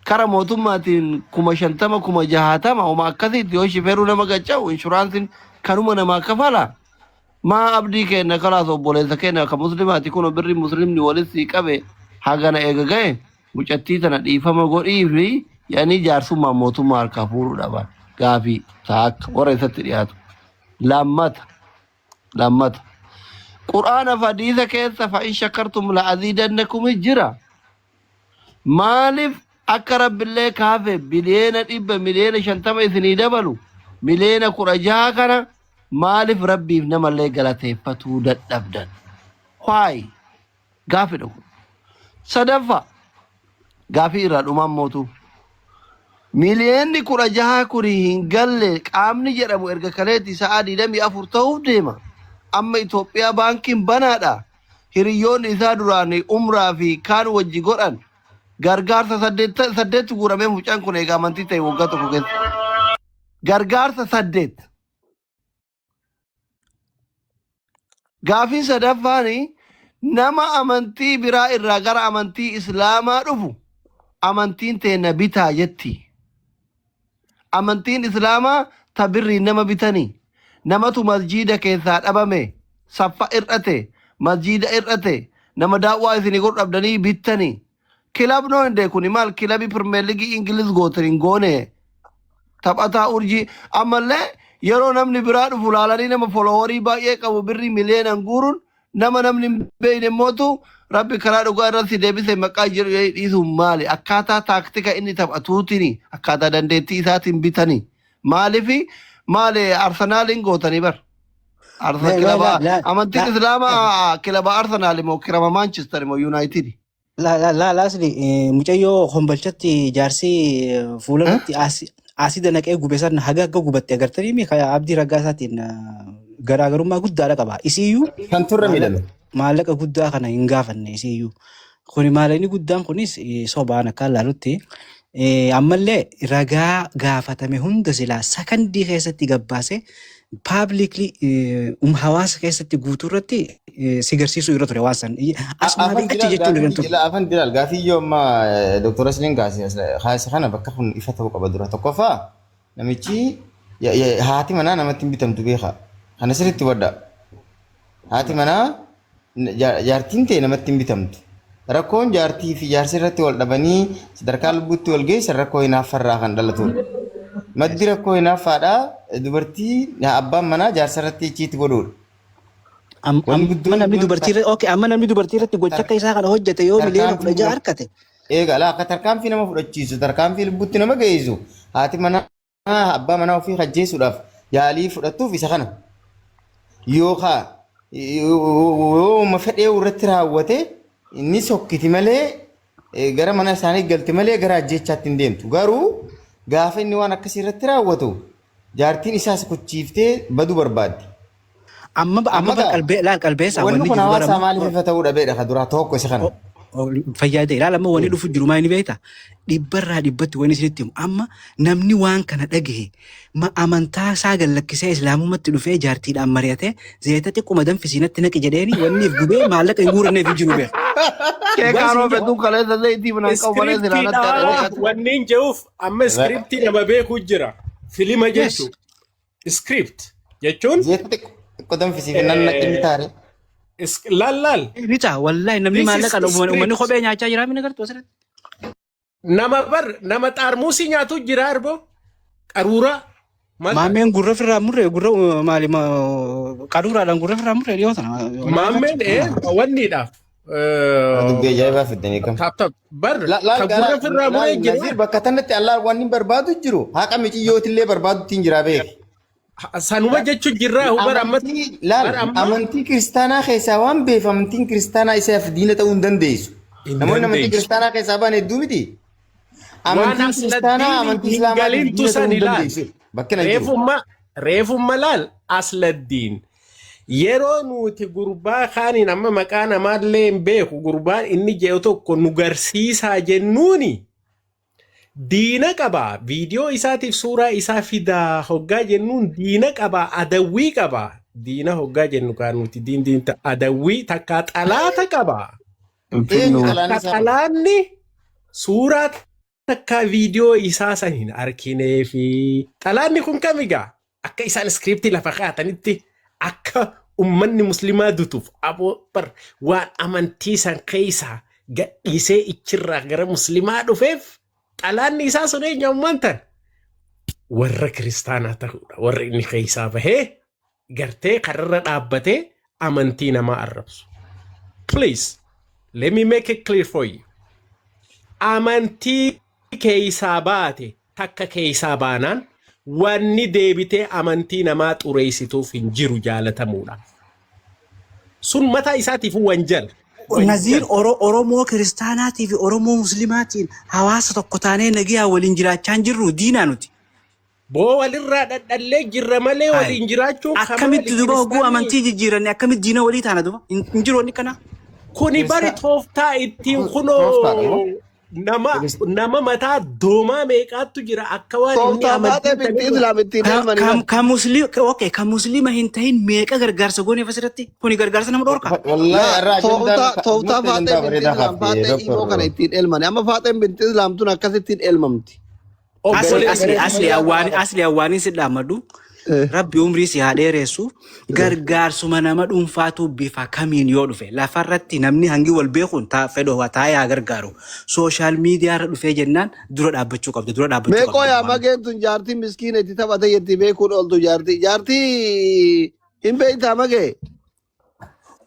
kara mootummaatiin 50,000 60,000 homa akkasiitti yoo shifeeruu nama gacca'u inshuraansiin kanuma namaa kafala. Maa abdii kenna kalaas obboleessa kenna ka muslimaati kun birri muslimni walitti qabe hagana eega ga'e mucattii tana dhiifama godhii fi yaanii jaarsummaa mootummaa harkaa fuudhuu dhaban gaafii taakka warra isatti dhiyaatu. Lammata lammata quraana fadiisa keessa fa'in shakartum la aziidannakum jira. Maaliif akka rabbillee kaafe biliyeena 100 miliyeena 50 isinii dabalu miliyeena 16 kana maaliif rabbiif namallee galateeffatuu dadhabdan? Why? Gaafidha kun. Sadaffaa gaafii irraa dhumaan mootuu. Miliyeenni 16 kun hin galle qaamni jedhamu erga kaleetti sa'a 24 ta'uuf deema. Amma Itoophiyaa baankiin banaadha. Hiriyoonni isaa duraan umraa fi kaan wajji godhan gargaarsa saddeet guuramee mucaan kun egaa amantii ta'e waggaa tokko keessa. Gargaarsa saddeet. Gaafiin sadaffaan nama amantii biraa irraa gara amantii Islaamaa dhufu amantiin teenna bitaa jetti. Amantiin Islaamaa ta birriin nama bitanii namatu masjiida keessaa dhabame saffa ir'ate masjiida ir'ate nama daawwaa isinii godhu dhabdanii bittanii. Kilabnoo hin kuni maal kilabii Premier League Ingiliz gootan hin goone taphataa urjii ammallee yeroo namni biraa dhufu laalanii nama followerii baay'ee qabu birrii miliyeenan guuruun nama namni hin beekne mootu rabbi karaa dhugaa irratti deebise maqaa jiru dhiisuun maali akkaataa taaktika inni taphatuutiin akkaataa dandeettii isaatiin bitanii maalifi maali Arsenaaliin gootanii bar Arsenal Mee kilaba laa laa amantiin laa Islaamaa kilaba Arsenaal immoo kilaba Manchester immoo United. La la la laasli mucayyoo hombolchatti jaarsi fuula irratti asida naqee gube san haga akka gubatte agartanii mi Abdii Raggaasaatiin garaagarummaa guddaadha qaba. Isiyyuu Kan turre maallaqa miidhame. maallaqa guddaa kana hin gaafanne isiyyuu. Kuni maallaqni guddaan kunis sobaan akka ilaalutti ammallee ragaa gaafatame hunda silaa sakandii keessatti gabbaase paablikli hawaasa keessatti guutuu irratti si garsiisuu irra ture waan san. Asumaa Afan fi achi Jilaal jechuun irra gaafii hin turre. jila afan Jilaal gaafii yoo amma Dr. Asliin kaase kana bakka kun ifa ta'uu qaba dura. Tokkoffaa namichi haati manaa namatti hin bitamtu beeka. Kana sirriitti hubadhaa. Haati manaa jaartiin ta'e namatti hin bitamtu. Rakkoon jaartii fi jaarsi irratti wal dhabanii sadarkaa lubbuutti wal geessan rakkoo hinaaffarraa kan dhalatudha. Maddi rakkoo hinaaffaadhaa dubartii abbaan manaa jaarsa irratti ichiitti godhuudha. Wanni Amma guddoon namni dubartii irratti okay amma namni dubartii irratti gocha akka isaa kana hojjete yoo miliyoona tarkaanfii 16 harkate Egaa laa akka tarkaanfii nama fudhachiisu tarkaanfii lubbuutti nama geessu haati manaa abbaa manaa ofii ajjeesuudhaaf yaalii fudhattuuf isa kana. Yookaan yooma fedhee irratti raawwate inni sokkiti malee gara mana isaanii galti malee gara ajjeechaatti hin deemtu. Garuu gaafa inni waan akkasii irratti raawwatu jaartiin isaas kuchiiftee baduu barbaaddi. Amma amma Amma bar gaa qalbee laal qalbeessaa wanni wanni kun jiru bara hawaasaa amma maaliif ifa ta'uu dhabeedha ka duraa tokko isa kana. Fayyaa ta'e ilaala amma wanni dhufu jiru maal ni beektaa? Dhibbarraa dhibbatti wanni isinitti himu amma namni waan kana dhagahe ma amantaa isaa gallakkisee islaamummaatti dhufee jaartiidhaan mari'atee zayita xiqquma danfisiinatti naqi jedheeni wanni if gubee maallaqa hin guuranneef hin jiru beeka. Dhugaa Keekaa isin roobe jedha. tun kaleessa zayitii manaan qabu malee silaa natti Iskiriptiidha argate. wanniin jehuuf amma iskiriptii nama beekuu jira. Filima Yes. jechuun iskiript jechuun Zeeta xiqqoo danfisiif nan naqinni taare. Laal laal. Ni ta'a wallahi namni This is maallaqa uummanni script. kophee nyaachaa jira mini gartuu asirratti. Nama bar nama xaarmuusii nyaatu jira arbo qaruuraa maal ta'a? Maammeen gurra ofirraa murre gurra maali qaruuraadhaan gurra ofirraa murre dhiyoo tana. Maammeen wanniidhaaf. Dubbii ajaa'ibaa fiddanii kam. Tap tap bar Laal ka gurra ofirraa muree laal jira. Naziir bakka tanatti allaal waan hin barbaadu jiru haqa miiciyyootillee barbaadutti hin jira beeki. Sanuma jechuun jirraa bar amma Amantii laal bar amma amantii kiristaanaa keessaa waan beef amantiin kiristaanaa isaaf diina ta'uu hin dandeessu. Hin Namoonni amantii dandeessu. kiristaanaa keessaa ba'an hedduu miti. Waan Amantiin kiristaanaa asladdiin amantii hin islaamaatiif galintu diina ta'uu san hin ilaal. dandeessu. Bakki na jiru. Reefumma reefumma laal asladdiin. Yeroo nuti gurbaa kaaniin amma maqaa namaallee hin beeku gurbaan inni jedhu tokko nu garsiisaa jennuuni diina qaba viidiyoo isaatiif suuraa isaa fidaa hoggaa jennuun diina qaba adawwii qaba diina hoggaa jennu kaan nuti diin diin adawwii takkaa xalaata qaba. Eenyu Finnu. xalaan Akka isaa kun? xalaanni suuraa takkaa viidiyoo isaa san hin arginee fi xalaanni kun kamigaa akka isaan iskiriptii lafa kaa'atanitti akka ummanni muslimaa dutuuf aboo bar waan amantii san keessaa gadhiisee ichirraa gara muslimaa dhufeef xalaanni isaa sun eenyu ammaan tan warra kiristaanaa ta'uudha warra inni keessaa bahee gartee kararra dhaabbatee amantii namaa arrabsu. Please, let me make it clear for you. Amantii keessaa baate takka keessaa baanaan wanni deebitee amantii namaa xureessituuf hin jiru jaalatamuudha. Sun mataa isaatiif wanjala. Naziir Oromoo kiristaanaatii fi Oromoo muslimaatiin hawaasa tokko taanee nagiyaa waliin jiraachaa hin jirru diinaa nuti. Boo walirraa dhadhallee jirra malee Hai. waliin jiraachuun Akkamitti duba hogguu amantii jijjiiranne akkamitti diina walii taana duba hin jiru wanni kana. Kuni bari tooftaa ittiin Tooftaadha moo? kunoo nama nama mataa doomaa meeqaattu jira akka waan inni Tooftaa amantii baatee binti tanirra Islaam ittiin elmanii Kan bar. kan musliima okay kan musliima hin tahin meeqa gargaarsa gooneef asirratti kuni gargaarsa nama dhorka. Wallahi Laa irraa tooftaa ajandaan tooftaa murtee faaxee ajandaa binti bareedaa Islaam kaaftee faaxee imoo kana doktor. ittiin elmani. Amma faaxeen binti Islaam tun akkasittiin elmamti. Asli obboleessa asli asli awwaani asli awwaaniin si dhaammadhu. Rabbi umrii si haa dheeressu gargaarsuma nama dhuunfaatu bifa kamiin yoo dhufe lafarratti namni hangi wal beekuun fedhu taa'ee haa gargaaru. Social media irra dhufee jennaan dura dhaabbachuu qabda dura dhaabbachuu Meeqoo qabda. yaa mageen tun jaartii miskiina itti taphate jetti beekuun ooltu jaartii. Jaartii hin beektaa magee?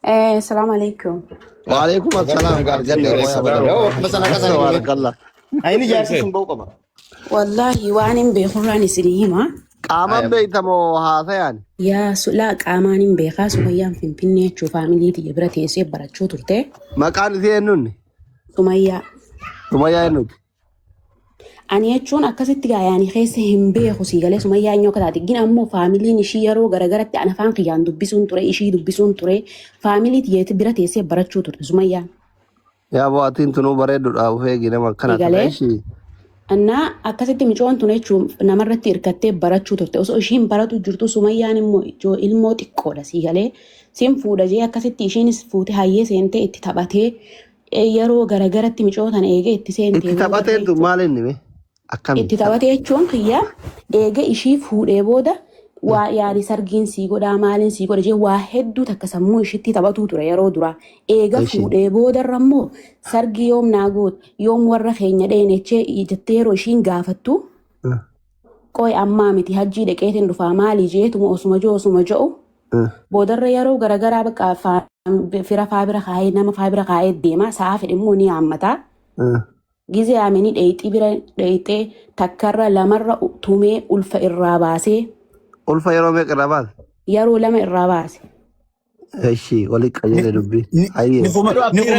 Assalamu alaikum. Waalaikum assalaam arganne qoya badan. Tabarakallah. Ayini jaarsi sun ba'uu qaba. Wallahi waan hin beekurraan isinii hima. Qaaman beektamoo haasayaan? Yaa sulaa qaamaan hin beekaa Sumayyaan Finfinnee jechuu faamilii tiyya bira teessee barachuu turte. Maqaan isii eenyuun? Sumayyaa. Sumayyaa eenyuti? Ani jechuun akkasitti gaayaanii keessa hin beeku sii galee Sumayyaa eenyu akka taate. Gin ammoo faamiliin ishii yeroo garagaratti an afaan kiyyaan dubbisuun ture ishii dubbisuun ture faamilii tiyya bira teessee barachuu turte Sumayyaan. Yaa bo'aatiin tunuu bareedduudha of eegi nama akkana Sii galee tana ishii. Annaa akkasitti micoon tun jechuun namarratti hirkattee barachuu turte. Osoo ishiin baratu jirtu Sumayyaan immoo ilmoo xiqqoodha sii galee siin fuudha jee akkasitti ishiinis fuute hayyee seentee itti taphatee yeroo garagaratti micoo tana eegee itti seentee Itti booda taphateen tun maal inni mee? Akkami? Itti taphatee jechuun kiyya eega ishii fuudhee booda waa yaani sargiin sii godhaa maaliin sii godha jee waa hedduu takka sammuu ishiitti taphatuu ture yeroo duraa. Eega Ishii. fuudhee boodarra immoo sargii yoom naa goota yoom warra keenya dheenechee jettee yeroo ishiin gaafattu qoy ammaa miti hajjii dhaqeetiin dhufaa maali jeetuma osuma ji'u osuma ji'u boodarra yeroo garagaraa bakka fira faa bira kaa'ee nama faa bira kaa'ee deema sa'a fedhe immoo ni haammataa. Gizee yaamanii dheeyxii bira dheeyxee takkarra lamarra tumee ulfa irraa baasee. Ulfa yeroo meeqa irraa baase? Yeroo lama irraa baase. Ishii wali qajeele dubbii. Hayyee. Nikuma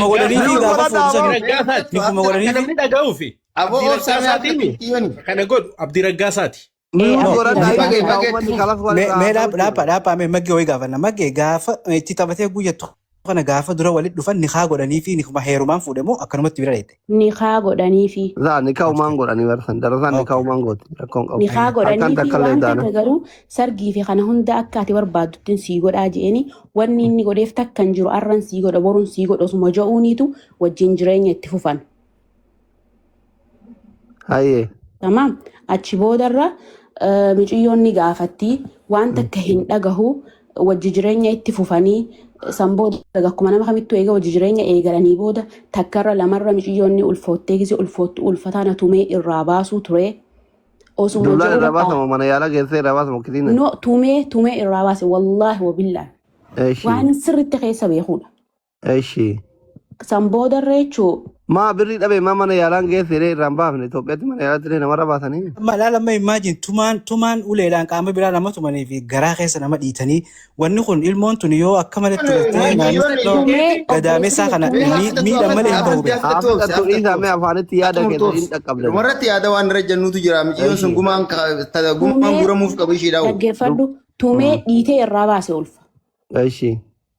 godhanii fi gaafa fuudhu Abdii Raggaasaati. Nikuma Akka godhanii fi namni dhaga'uufi. Aboo Abdii obsaa Raggaasaatiimi. mi'aatti Kana godhu Abdii Raggaasaati. Ee Mute abdii godhadhaa irraa Magee iyyuu baasaa. kaa magee uummanni kalas wal Mee irraa mee haasa'u dhaaphaa jira. dhaaphaa mee maggee wayii gaafanna. Maggee gaafa itti taphatee guyyattu kana gaafa dura walitti dhufan nikaa godhanii fi nikuma heerumaan fuudhe moo akkanumatti bira dheete? Nikaa godhaniifi. Zaa nikaa umaan godhanii barsan darasaan nikaa Okay. umaan gooti rakkoon qabu. Nikaa Akkan godhaniifi takka illee waan taana. takka garuu sargii fi kana hunda akka ati barbaaddutti sii godhaa je'eni wanni inni godheef takka hin jiru arran sii godha boruun sii godha osuma ja'uuniitu wajjin jireenya itti fufan. Hayyee. Tamaam achi boodarra miciyyoon ni gaafatti waan takka hin dhagahu wajji jireenya itti fufanii san booda akkuma nama kamittuu eega wajji jireenya eegalanii booda takkarra lamarra miciyyoon ni ulfoottee gise ulfoottu ulfataan tumee irraa baasuu ture osuma Dullaan jiru irraa bakka baasama mana yaalaa geessee irraa baasama kiliina. no tumee tumee irraa baase wallaahi wabillaan Eshi. waan sirritti keessa beekuudha. Eshi. San boodarra jechuu Maa birrii dhabe maa mana yaalaan geessee irraa hin baafne Itoophiyaatti mana yaalaatti illee namarra baasanii. Amma laala amma imagine tumaan tumaan uleedhaan qaama biraa nama tumanii fi garaa keessa nama dhiitanii wanni kun ilmoon tun yoo akka malatti galtee naannoo tumee obboleessi gadaameessaa kiyya kana tumee miidhan malee hin bahu beeku. Haa fixattu dhiisaa mee afaanitti yaada keessa hin dhaqqabdan. Dhumarratti yaada waan irra jennuutu jira. Miciyyoon sun Eshi. gumaan gumaan tumee guuramuuf qabu ishiidhaa'u. dhaggeeffadhu tumee dhiitee irraa baase ulfa. Eshi.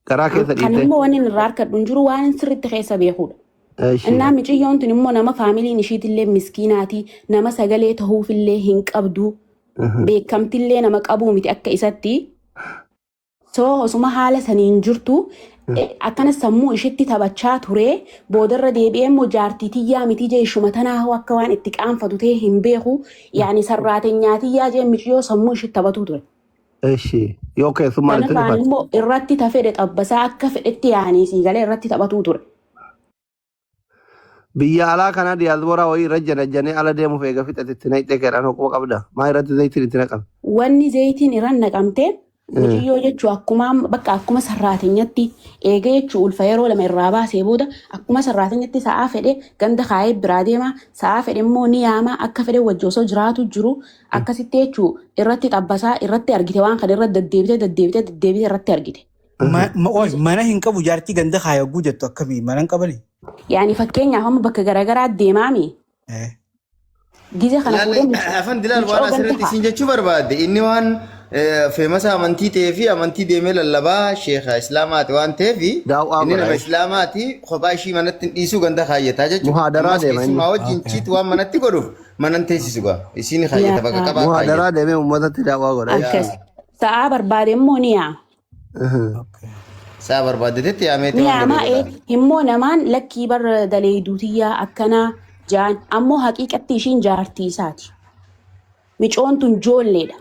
Garaa keessa Kan dhiite. immoo wanni inni irraa harkadhu hin jiru waan sirriitti keessa beekuudha. Eshi. Innaa miciyyoon tun immoo nama faamiliin ishiitillee miskiinaati nama sagalee tahuufillee hin qabdu beekamtillee nama qabuu miti akka isatti. So osuma haala saniin jirtu akkana sammuu ishitti taphachaa ture boodarra deebi'ee immoo jaartii tiyyaa miti jee ishuma tanaa hoo akka waan itti qaanfatu ta'e hin beeku yaani sarraatenyaa tiyyaa jee miciyyoo sammuu ishitti taphatuu ture. Eshi. Yoo keessummaan itti Kanafaan dhufan. immoo irratti ta fedhe xabbasaa akka fedhetti yaanii sii galee irratti taphatuu ture. Biyya alaa kana diyaasbooraa wayii irra janajjanee ala deemuuf eega fixate itti naqxee keedhaan hoquma qabda. Maa irratti zayitiin itti naqame? Wanni zayitiin irra naqamte muciyyoo jechuun akkuma bakka akkuma sarraatenyatti eega jechuun ulfa yeroo lama irraa baasee booda akkuma sarraatenyatti sa'aa fedhe ganda kaayee biraa deema sa'aa fedhe immoo ni yaama akka fedhe wajji osoo jiraatu jiru akkasitti jechuun irratti xabbasaa irratti argite waan kana irratti deddeebitee deddeebitee deddeebitee irratti argite. Mana hin qabu jaartii ganda kaayaguu jettu akkamii mana hin qabani? Yaani fakkeenyaaf amma bakka garaagaraa deemaami gize kana fuudhee Afan dilaal mucoo waan ganda asirratti haa. isin jechuu barbaadde inni waan feemasa amantii ta'ee fi amantii deemee lallabaa sheekha islaamaati waan ta'eef Daawwaa inni nama godha. islaamaati kophaa ishii manatti hin dhiisuu ganda kaayyataa jechuudha. Muhaadaraa Ammas deema inni. keessumaa wajjin Okay. chiit waan manatti godhuuf manan teessisu gaa isiin kaayyata bakka Yaa qabaa Muhaadaraa kaayyata. deemee uummatatti daawwaa godha. akkas sa'aa barbaade immoo ni yaama. Okay. Saa barbaaddetetti yaameeti Ni waan yaamaa godhe godha. immoo namaan lakkii barra daleeyduutiyyaa akkanaa jaan ammoo haqiiqatti ishiin jaartii isaati. Micoon tun joolleedha.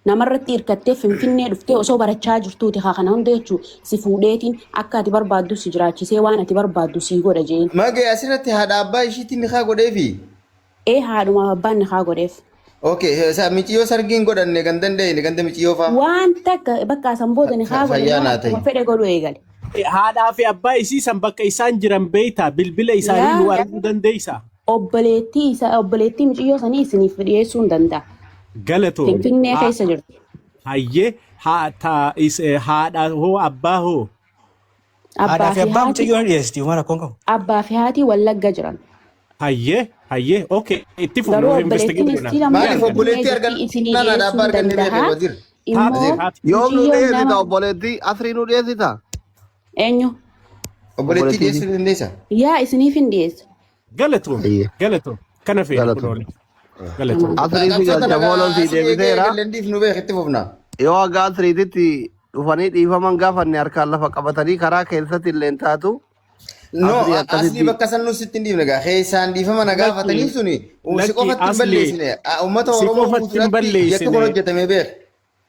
Namarratti hirkattee finfinnee dhuftee osoo barachaa jirtuuti haa kana hunda jechuun si fuudheetiin akka ati barbaaddu si jiraachisee waan ati barbaaddu si godha jeen. Magee asirratti haadha abbaa ishiitiin ni haa godheefi. Ee haadhumaaf abbaan ni haa godheef. Okay, miciyyoo sargiin godhanne kan danda'e ganda miciyyoo faa. Waan takka bakka san booda ni haa godhe Fayyaa waan naa ta'e. akkuma fedhe godhu eegale. Haadhaa fi abbaa isii san bakka isaan jiran beeyta bilbila isaanii nu Yaa arguu dandeeysa. obboleettii isa obboleettii miciyyoo sanii isiniif dhiyeessuu hin danda'a. Galatoomi. Finfinnee keessa jirti. Hayyee haadha hoo abbaa hoo. Abbaa Haadhaa fi fi abbaa haati mucayyoo ni dhiyeessiti uumaa rakkoon qabu. abbaa fi haati wallagga jiran. Hayyee hayyee okay itti Garuu fufnu obboleettiin investigate godha. isii lammoo Maaliif Finfinnee obboleettii jirti argannaan isinii haadha dhiyeessuu abbaa hin arganne beekee danda'a. wazir. Taate Immoo taate. Yoom nu mucayyoon dhiyeessita nama obboleettii? Asrii nu dhiyeessita? eenyu? Obboleettii Obboleettii. dhiyeessuu dandeessa? Yaa isiniif hin dhiyeessa. Galatoomi Hayyee. galatoomi kana feena Galatoomi. kunoole galatoomi. Asrii si Qabsoo galcha tana fooloon si asii eegee deebiseera. eegalleen nu beek itti fufna. Yoo haga asriititti dhufanii dhiifaman gaafanne harkaan lafa qabatanii karaa keessatti illee taatu No, asrii asli akkasitti bakka san nuti sitti hin dhiifne gaa. Keessaan dhiifama na gaafatanii Lakki suni si lakki qofatti hin asli balleessine. Uummata si Oromoo qofatti hin fuulduratti yakka kun balleessine hojjetame beek.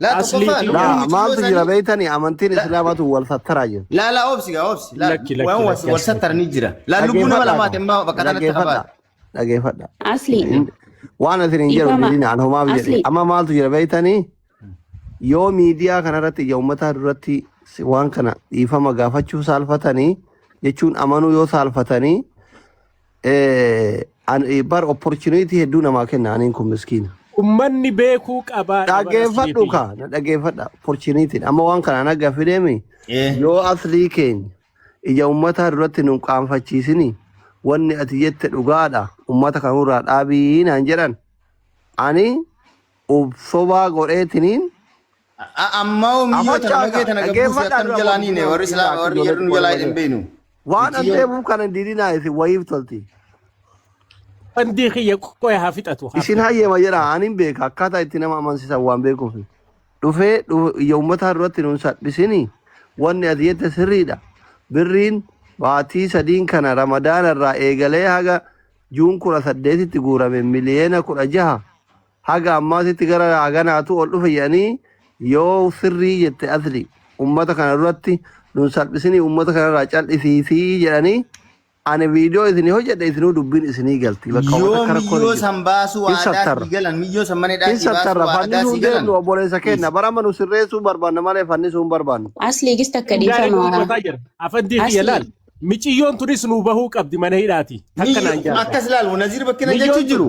Laa asli tokkoffaa kiyya lubbuun laa mucayyoo maaltu jira sanii beeytanii amantiin islaamatu wal sattaraa jira. laa laa obsi gaa obsi. Laa lakki lakki waan lakki wal asli. sattaranii jira. Laa lubbuu nama Dhageeffadhaa lamaati kaa ammaa bakka tanatti dhageeffadhaa hafaati. dhageeffadhaa. Asli Waan isin hin jedhu dhiifama didina an homaaf jedhe asli amma maaltu jira beeytanii yoo miidiyaa kanarratti ija uummataa duratti waan kana dhiifama gaafachuu saalfatanii jechuun amanuu yoo saalfatanii bar opportunity hedduu namaa kenna aniin kun miskiina. Ummanni beekuu qabaadha bar Dhageeffadhu asliitii. kaa na dhageeffadha opportunity amma waan kana naga fideemi yoo aslii keenya ija uummataa duratti nu qaanfachiisini wanni ati jette dhugaadha uummata kanurraa dhaabii naan jedhan ani Uf sobaa godheetiniin Ammaa hoo miyyoo tana afachaa magee tana gabbuuse dhaggeeffadhaa akka nu dura jalaa niine warri mootummaa islaama warri ijoollee jedhu nu xiqqoo jalaa nama hin jira. beeynu. Waan an Miciyyoon deemuuf kana hin didinaa isin wayiif tolti. Fandii kiyya qoya haa fixatu haa Isin fixatu. hayyama jedha anin beeka akkaataa itti nama amansiisan waan beekuuf. Dhufee iyya uummataa duratti nun salphisini wanni ati jette sirriidha. Birriin baatii sadiin kana ramadaana irraa eegalee haga juun 18tti guurame miliyoona 16 haga ammaatitti gara haganaatu ol dhufe jedhanii yoo sirrii jette asli ummata kana duratti nun salphisinii ummata kanarraa cal'isiisii jedhanii ani viidiyoo isinii hojjedhe isinuu dubbiin isinii galti bakka Yoo wanta akka rakkoon hin miyyoo jiru. san baasuu Hin aadaa sattarra. sii galan miyyoo san mana Hin hidhaatii baasuu sattarra aadaa fannisuu sii hin galan. deemnu obboleessa keenya bara amma nu sirreessuu barbaanna malee fannisuu hin barbaannu. Aslii gis takka Gaarii dhiifama. dubbataa jira. Afandii kiyya Aslii laal. Miciyyoon tunis nuu bahuu qabdi mana hidhaati. Takka naan jaarta. Akkas laal Naziir bakkina Miyyoon jechuu tun jiru.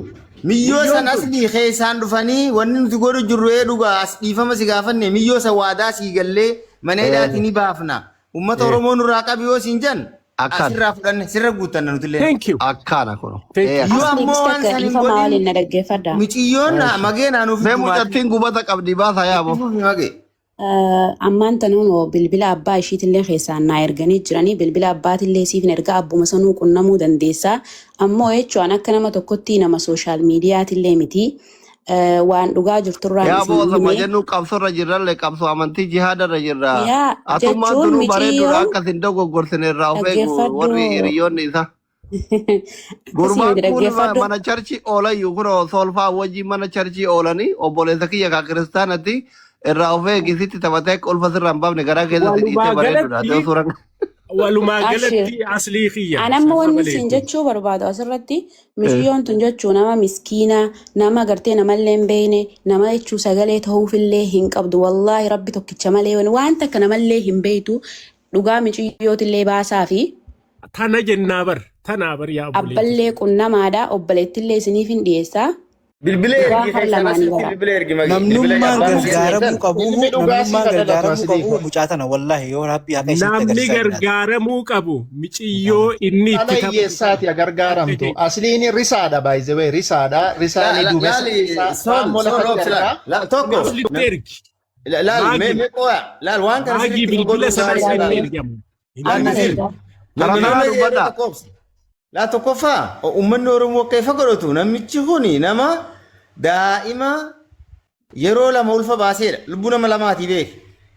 Miyyoo miyyoon san tun aslii keessaan dhufanii wanni nuti godhu jirru ee dhugaa as dhiifama si gaafanne miyyoo san waadaa sii gallee mana hidhaatii ni baafna. Uummata Oromoo nurraa qabi yoo siin jan Akkana. asirraa fudhanne sirra guuttanna nutillee. Thank you. Akkana kun. Thank Ee you. Yoo Aslii ammoo gis waan takka san hin dhiifama godhin waliin na dhaggeeffadha. miciyyoon magee naanuuf Mee dhumaatii. mucattiin gubata qabdi baasa yaabo. Itti fufi magee. Ammaan tanuun bilbila abbaa ishiitillee keessaan naa erganii jiranii bilbila abbaatillee siif hin ergaa abbuma sanuu qunnamuu dandeessaa. Ammoo jechuun akka nama tokkotti nama social miidiyaatillee miti. Waan dhugaa jirturraan Yaa isin boosa hime. majennu qabsorra jirrallee qabsoo amantii jihaadarra jirra. Yaa Atummaan jechuun tunuu bareedduudha miciyyoon akka isin dogoggortine irraa of eegu warri dhaggeeffadhu. hiriyoonni isaa. Akkasii Gurbaan miti kun dhaggeeffadhu. mana charchii oolayyu kun solfaa wajjin mana charchii oolanii obboleessa kiyya kaa kiristaanatti irraa of eegi sitti taphatee akka ulfa sirraa hin baafne garaa keessatti dhiitee Walumaa bareedduudha. galatti Ta'u suuraan. walumaa Abshir. galatti aslii kiyya. An amma Salaam wanni siin alaikum. jechuu barbaadu asirratti miciyyoon tun jechuu nama miskiina nama gartee namallee hin beekne nama jechuu sagalee ta'uufillee hin qabdu wallaahi rabbi tokkicha malee waan takka namallee hin beektu dhugaa miciyyootillee baasaa fi Tana jennaa bar. Tanaa bar yaa obboleetti. abballee qunnamaadha obboleettillee isiniif hin dhiyeessaa Bilbila dhugaa ergi har keessan lamaanii asirratti bara. bilbila ergi magee. Bilbila Namnummaan abbaan ishee gargaaramuu keessan. qabu Ilmi dhugaa namnummaan siif dhalatu gargaaramuu aslii qabu kun. mucaa tana wallaahi yoo rabbi haqa isinitti Namni agarsiisaa jiraate. gargaaramuu qabu miciyyoo inni Dhala itti taphatu hiyyeessaati sana. gargaaramtu. Asliin risaadha by the way risaadha. Risaani Laali duumessa sol raammoo sol lafatti obsi laal. argaa. Laal tokko. Aslitti ergi. Laal mee Maagi mee qoya. Laal waan kana maagii sirriitti nu bilbila godhuun sana gaariidha aslitti laal. ergamu. Hin Laal Amma dandeessu. Naziir. ergaa. Tara Namni taraa nama yeroo dubbadhaa. tokko obsi. Laa tokkoffaa uummanni Oromoo akka ifa godhatu namichi kuni nama daa'ima yeroo lama ulfa baaseedha. Lubbuu nama lamaatii beek.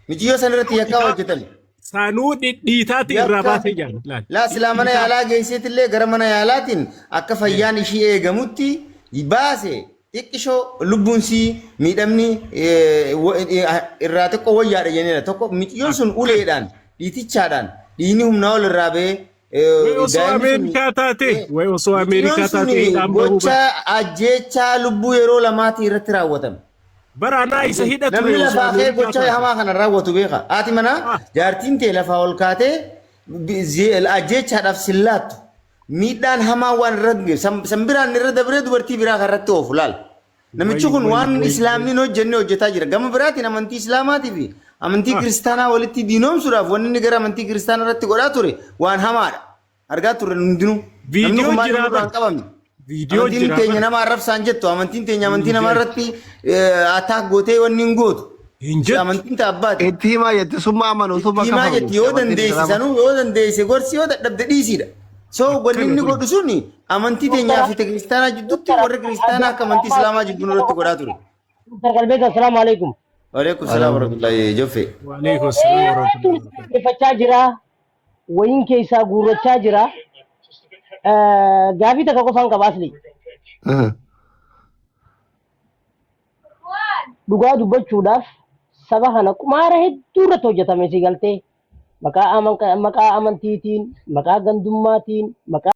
Miciyyoo san irratti yakkaa hojjetame. Sanuu dhidhiitaatti irraa Yakka baasee jira. Laal. laa silaa mana Dhidhiitaa. yaalaa geesseetillee gara mana yaalaatiin akka fayyaan ishii eegamutti baase xiqqishoo lubbuun sii miidhamni irraa xiqqoo wayyaadha jenneera. Tokko miciyyoon sun Akkana. uleedhaan dhiitichaadhaan dhiigni humnaa ol irraa ba'ee Way osoo daa'imni sun Ameerikaa taate way osoo miciyyoon Ameerikaa sun taate hidhaan bahuu gocha bara. ajjeechaa lubbuu yeroo lamaatii irratti raawwatame. Bara anaa isa hidha ture Namni osoo lafaa ka'ee Ameerikaa gocha taate. hamaa kana raawwatu beeka. Haati manaa Ah, jaartiin tee lafaa ol kaatee ajjeechaadhaaf sillaattu. Miidhaan hamaa waan irra geessu. San biraan irra dabree dubartii biraa kan irratti oofu laal. Namichi way kun way waan way way. islaamni hin hojjenne hojjetaa jira. Gama biraatiin amantii islaamaatii fi amantii Ah, kiristaanaa walitti diinoomsuudhaaf wanni inni gara amantii kiristaanaa irratti godhaa ture waan hamaadha. Argaa turre hundinuu. Namni viidiyoo kun maaliif jiraa nurraa bar. hin qabamne? Viidiyoo Amantiin jiraa teenya bar. nama arrabsaan jettu amantiin teenya amantii nama Hin irratti attack gootee wanni hin gootu. hin jettu. Amantiin ta abbaati. Itti himaa jetti summa amanu summa Itti himaa kafaru jetti jetti yoo amantiin dandeesse islaamaa. sanuu yoo dandeesse gorsi yoo dadhabde dhiisiidha. So wanni Akkana inni kun. godhu suni amantii teenyaa fi ta kiristaanaa jidduutti warra kiristaanaa akka amantii islaamaa jibbuu irratti godhaa ture. Dr. Qalbeessa, assalaamu alaikum. Waalaikum salaam warahmatullahi Joffe. Waalaikum salaam warahmatullahi wabarakatuh. Dhaggeeffachaa jira. Wayiin keessaa guurrachaa jira. Gaafii takka qofaan qaba asli. Dhugaa dubbachuudhaaf saba kana qumaara hedduu irratti hojjetame si galtee. Maqaa amantiitiin, maqaa gandummaatiin, maqaa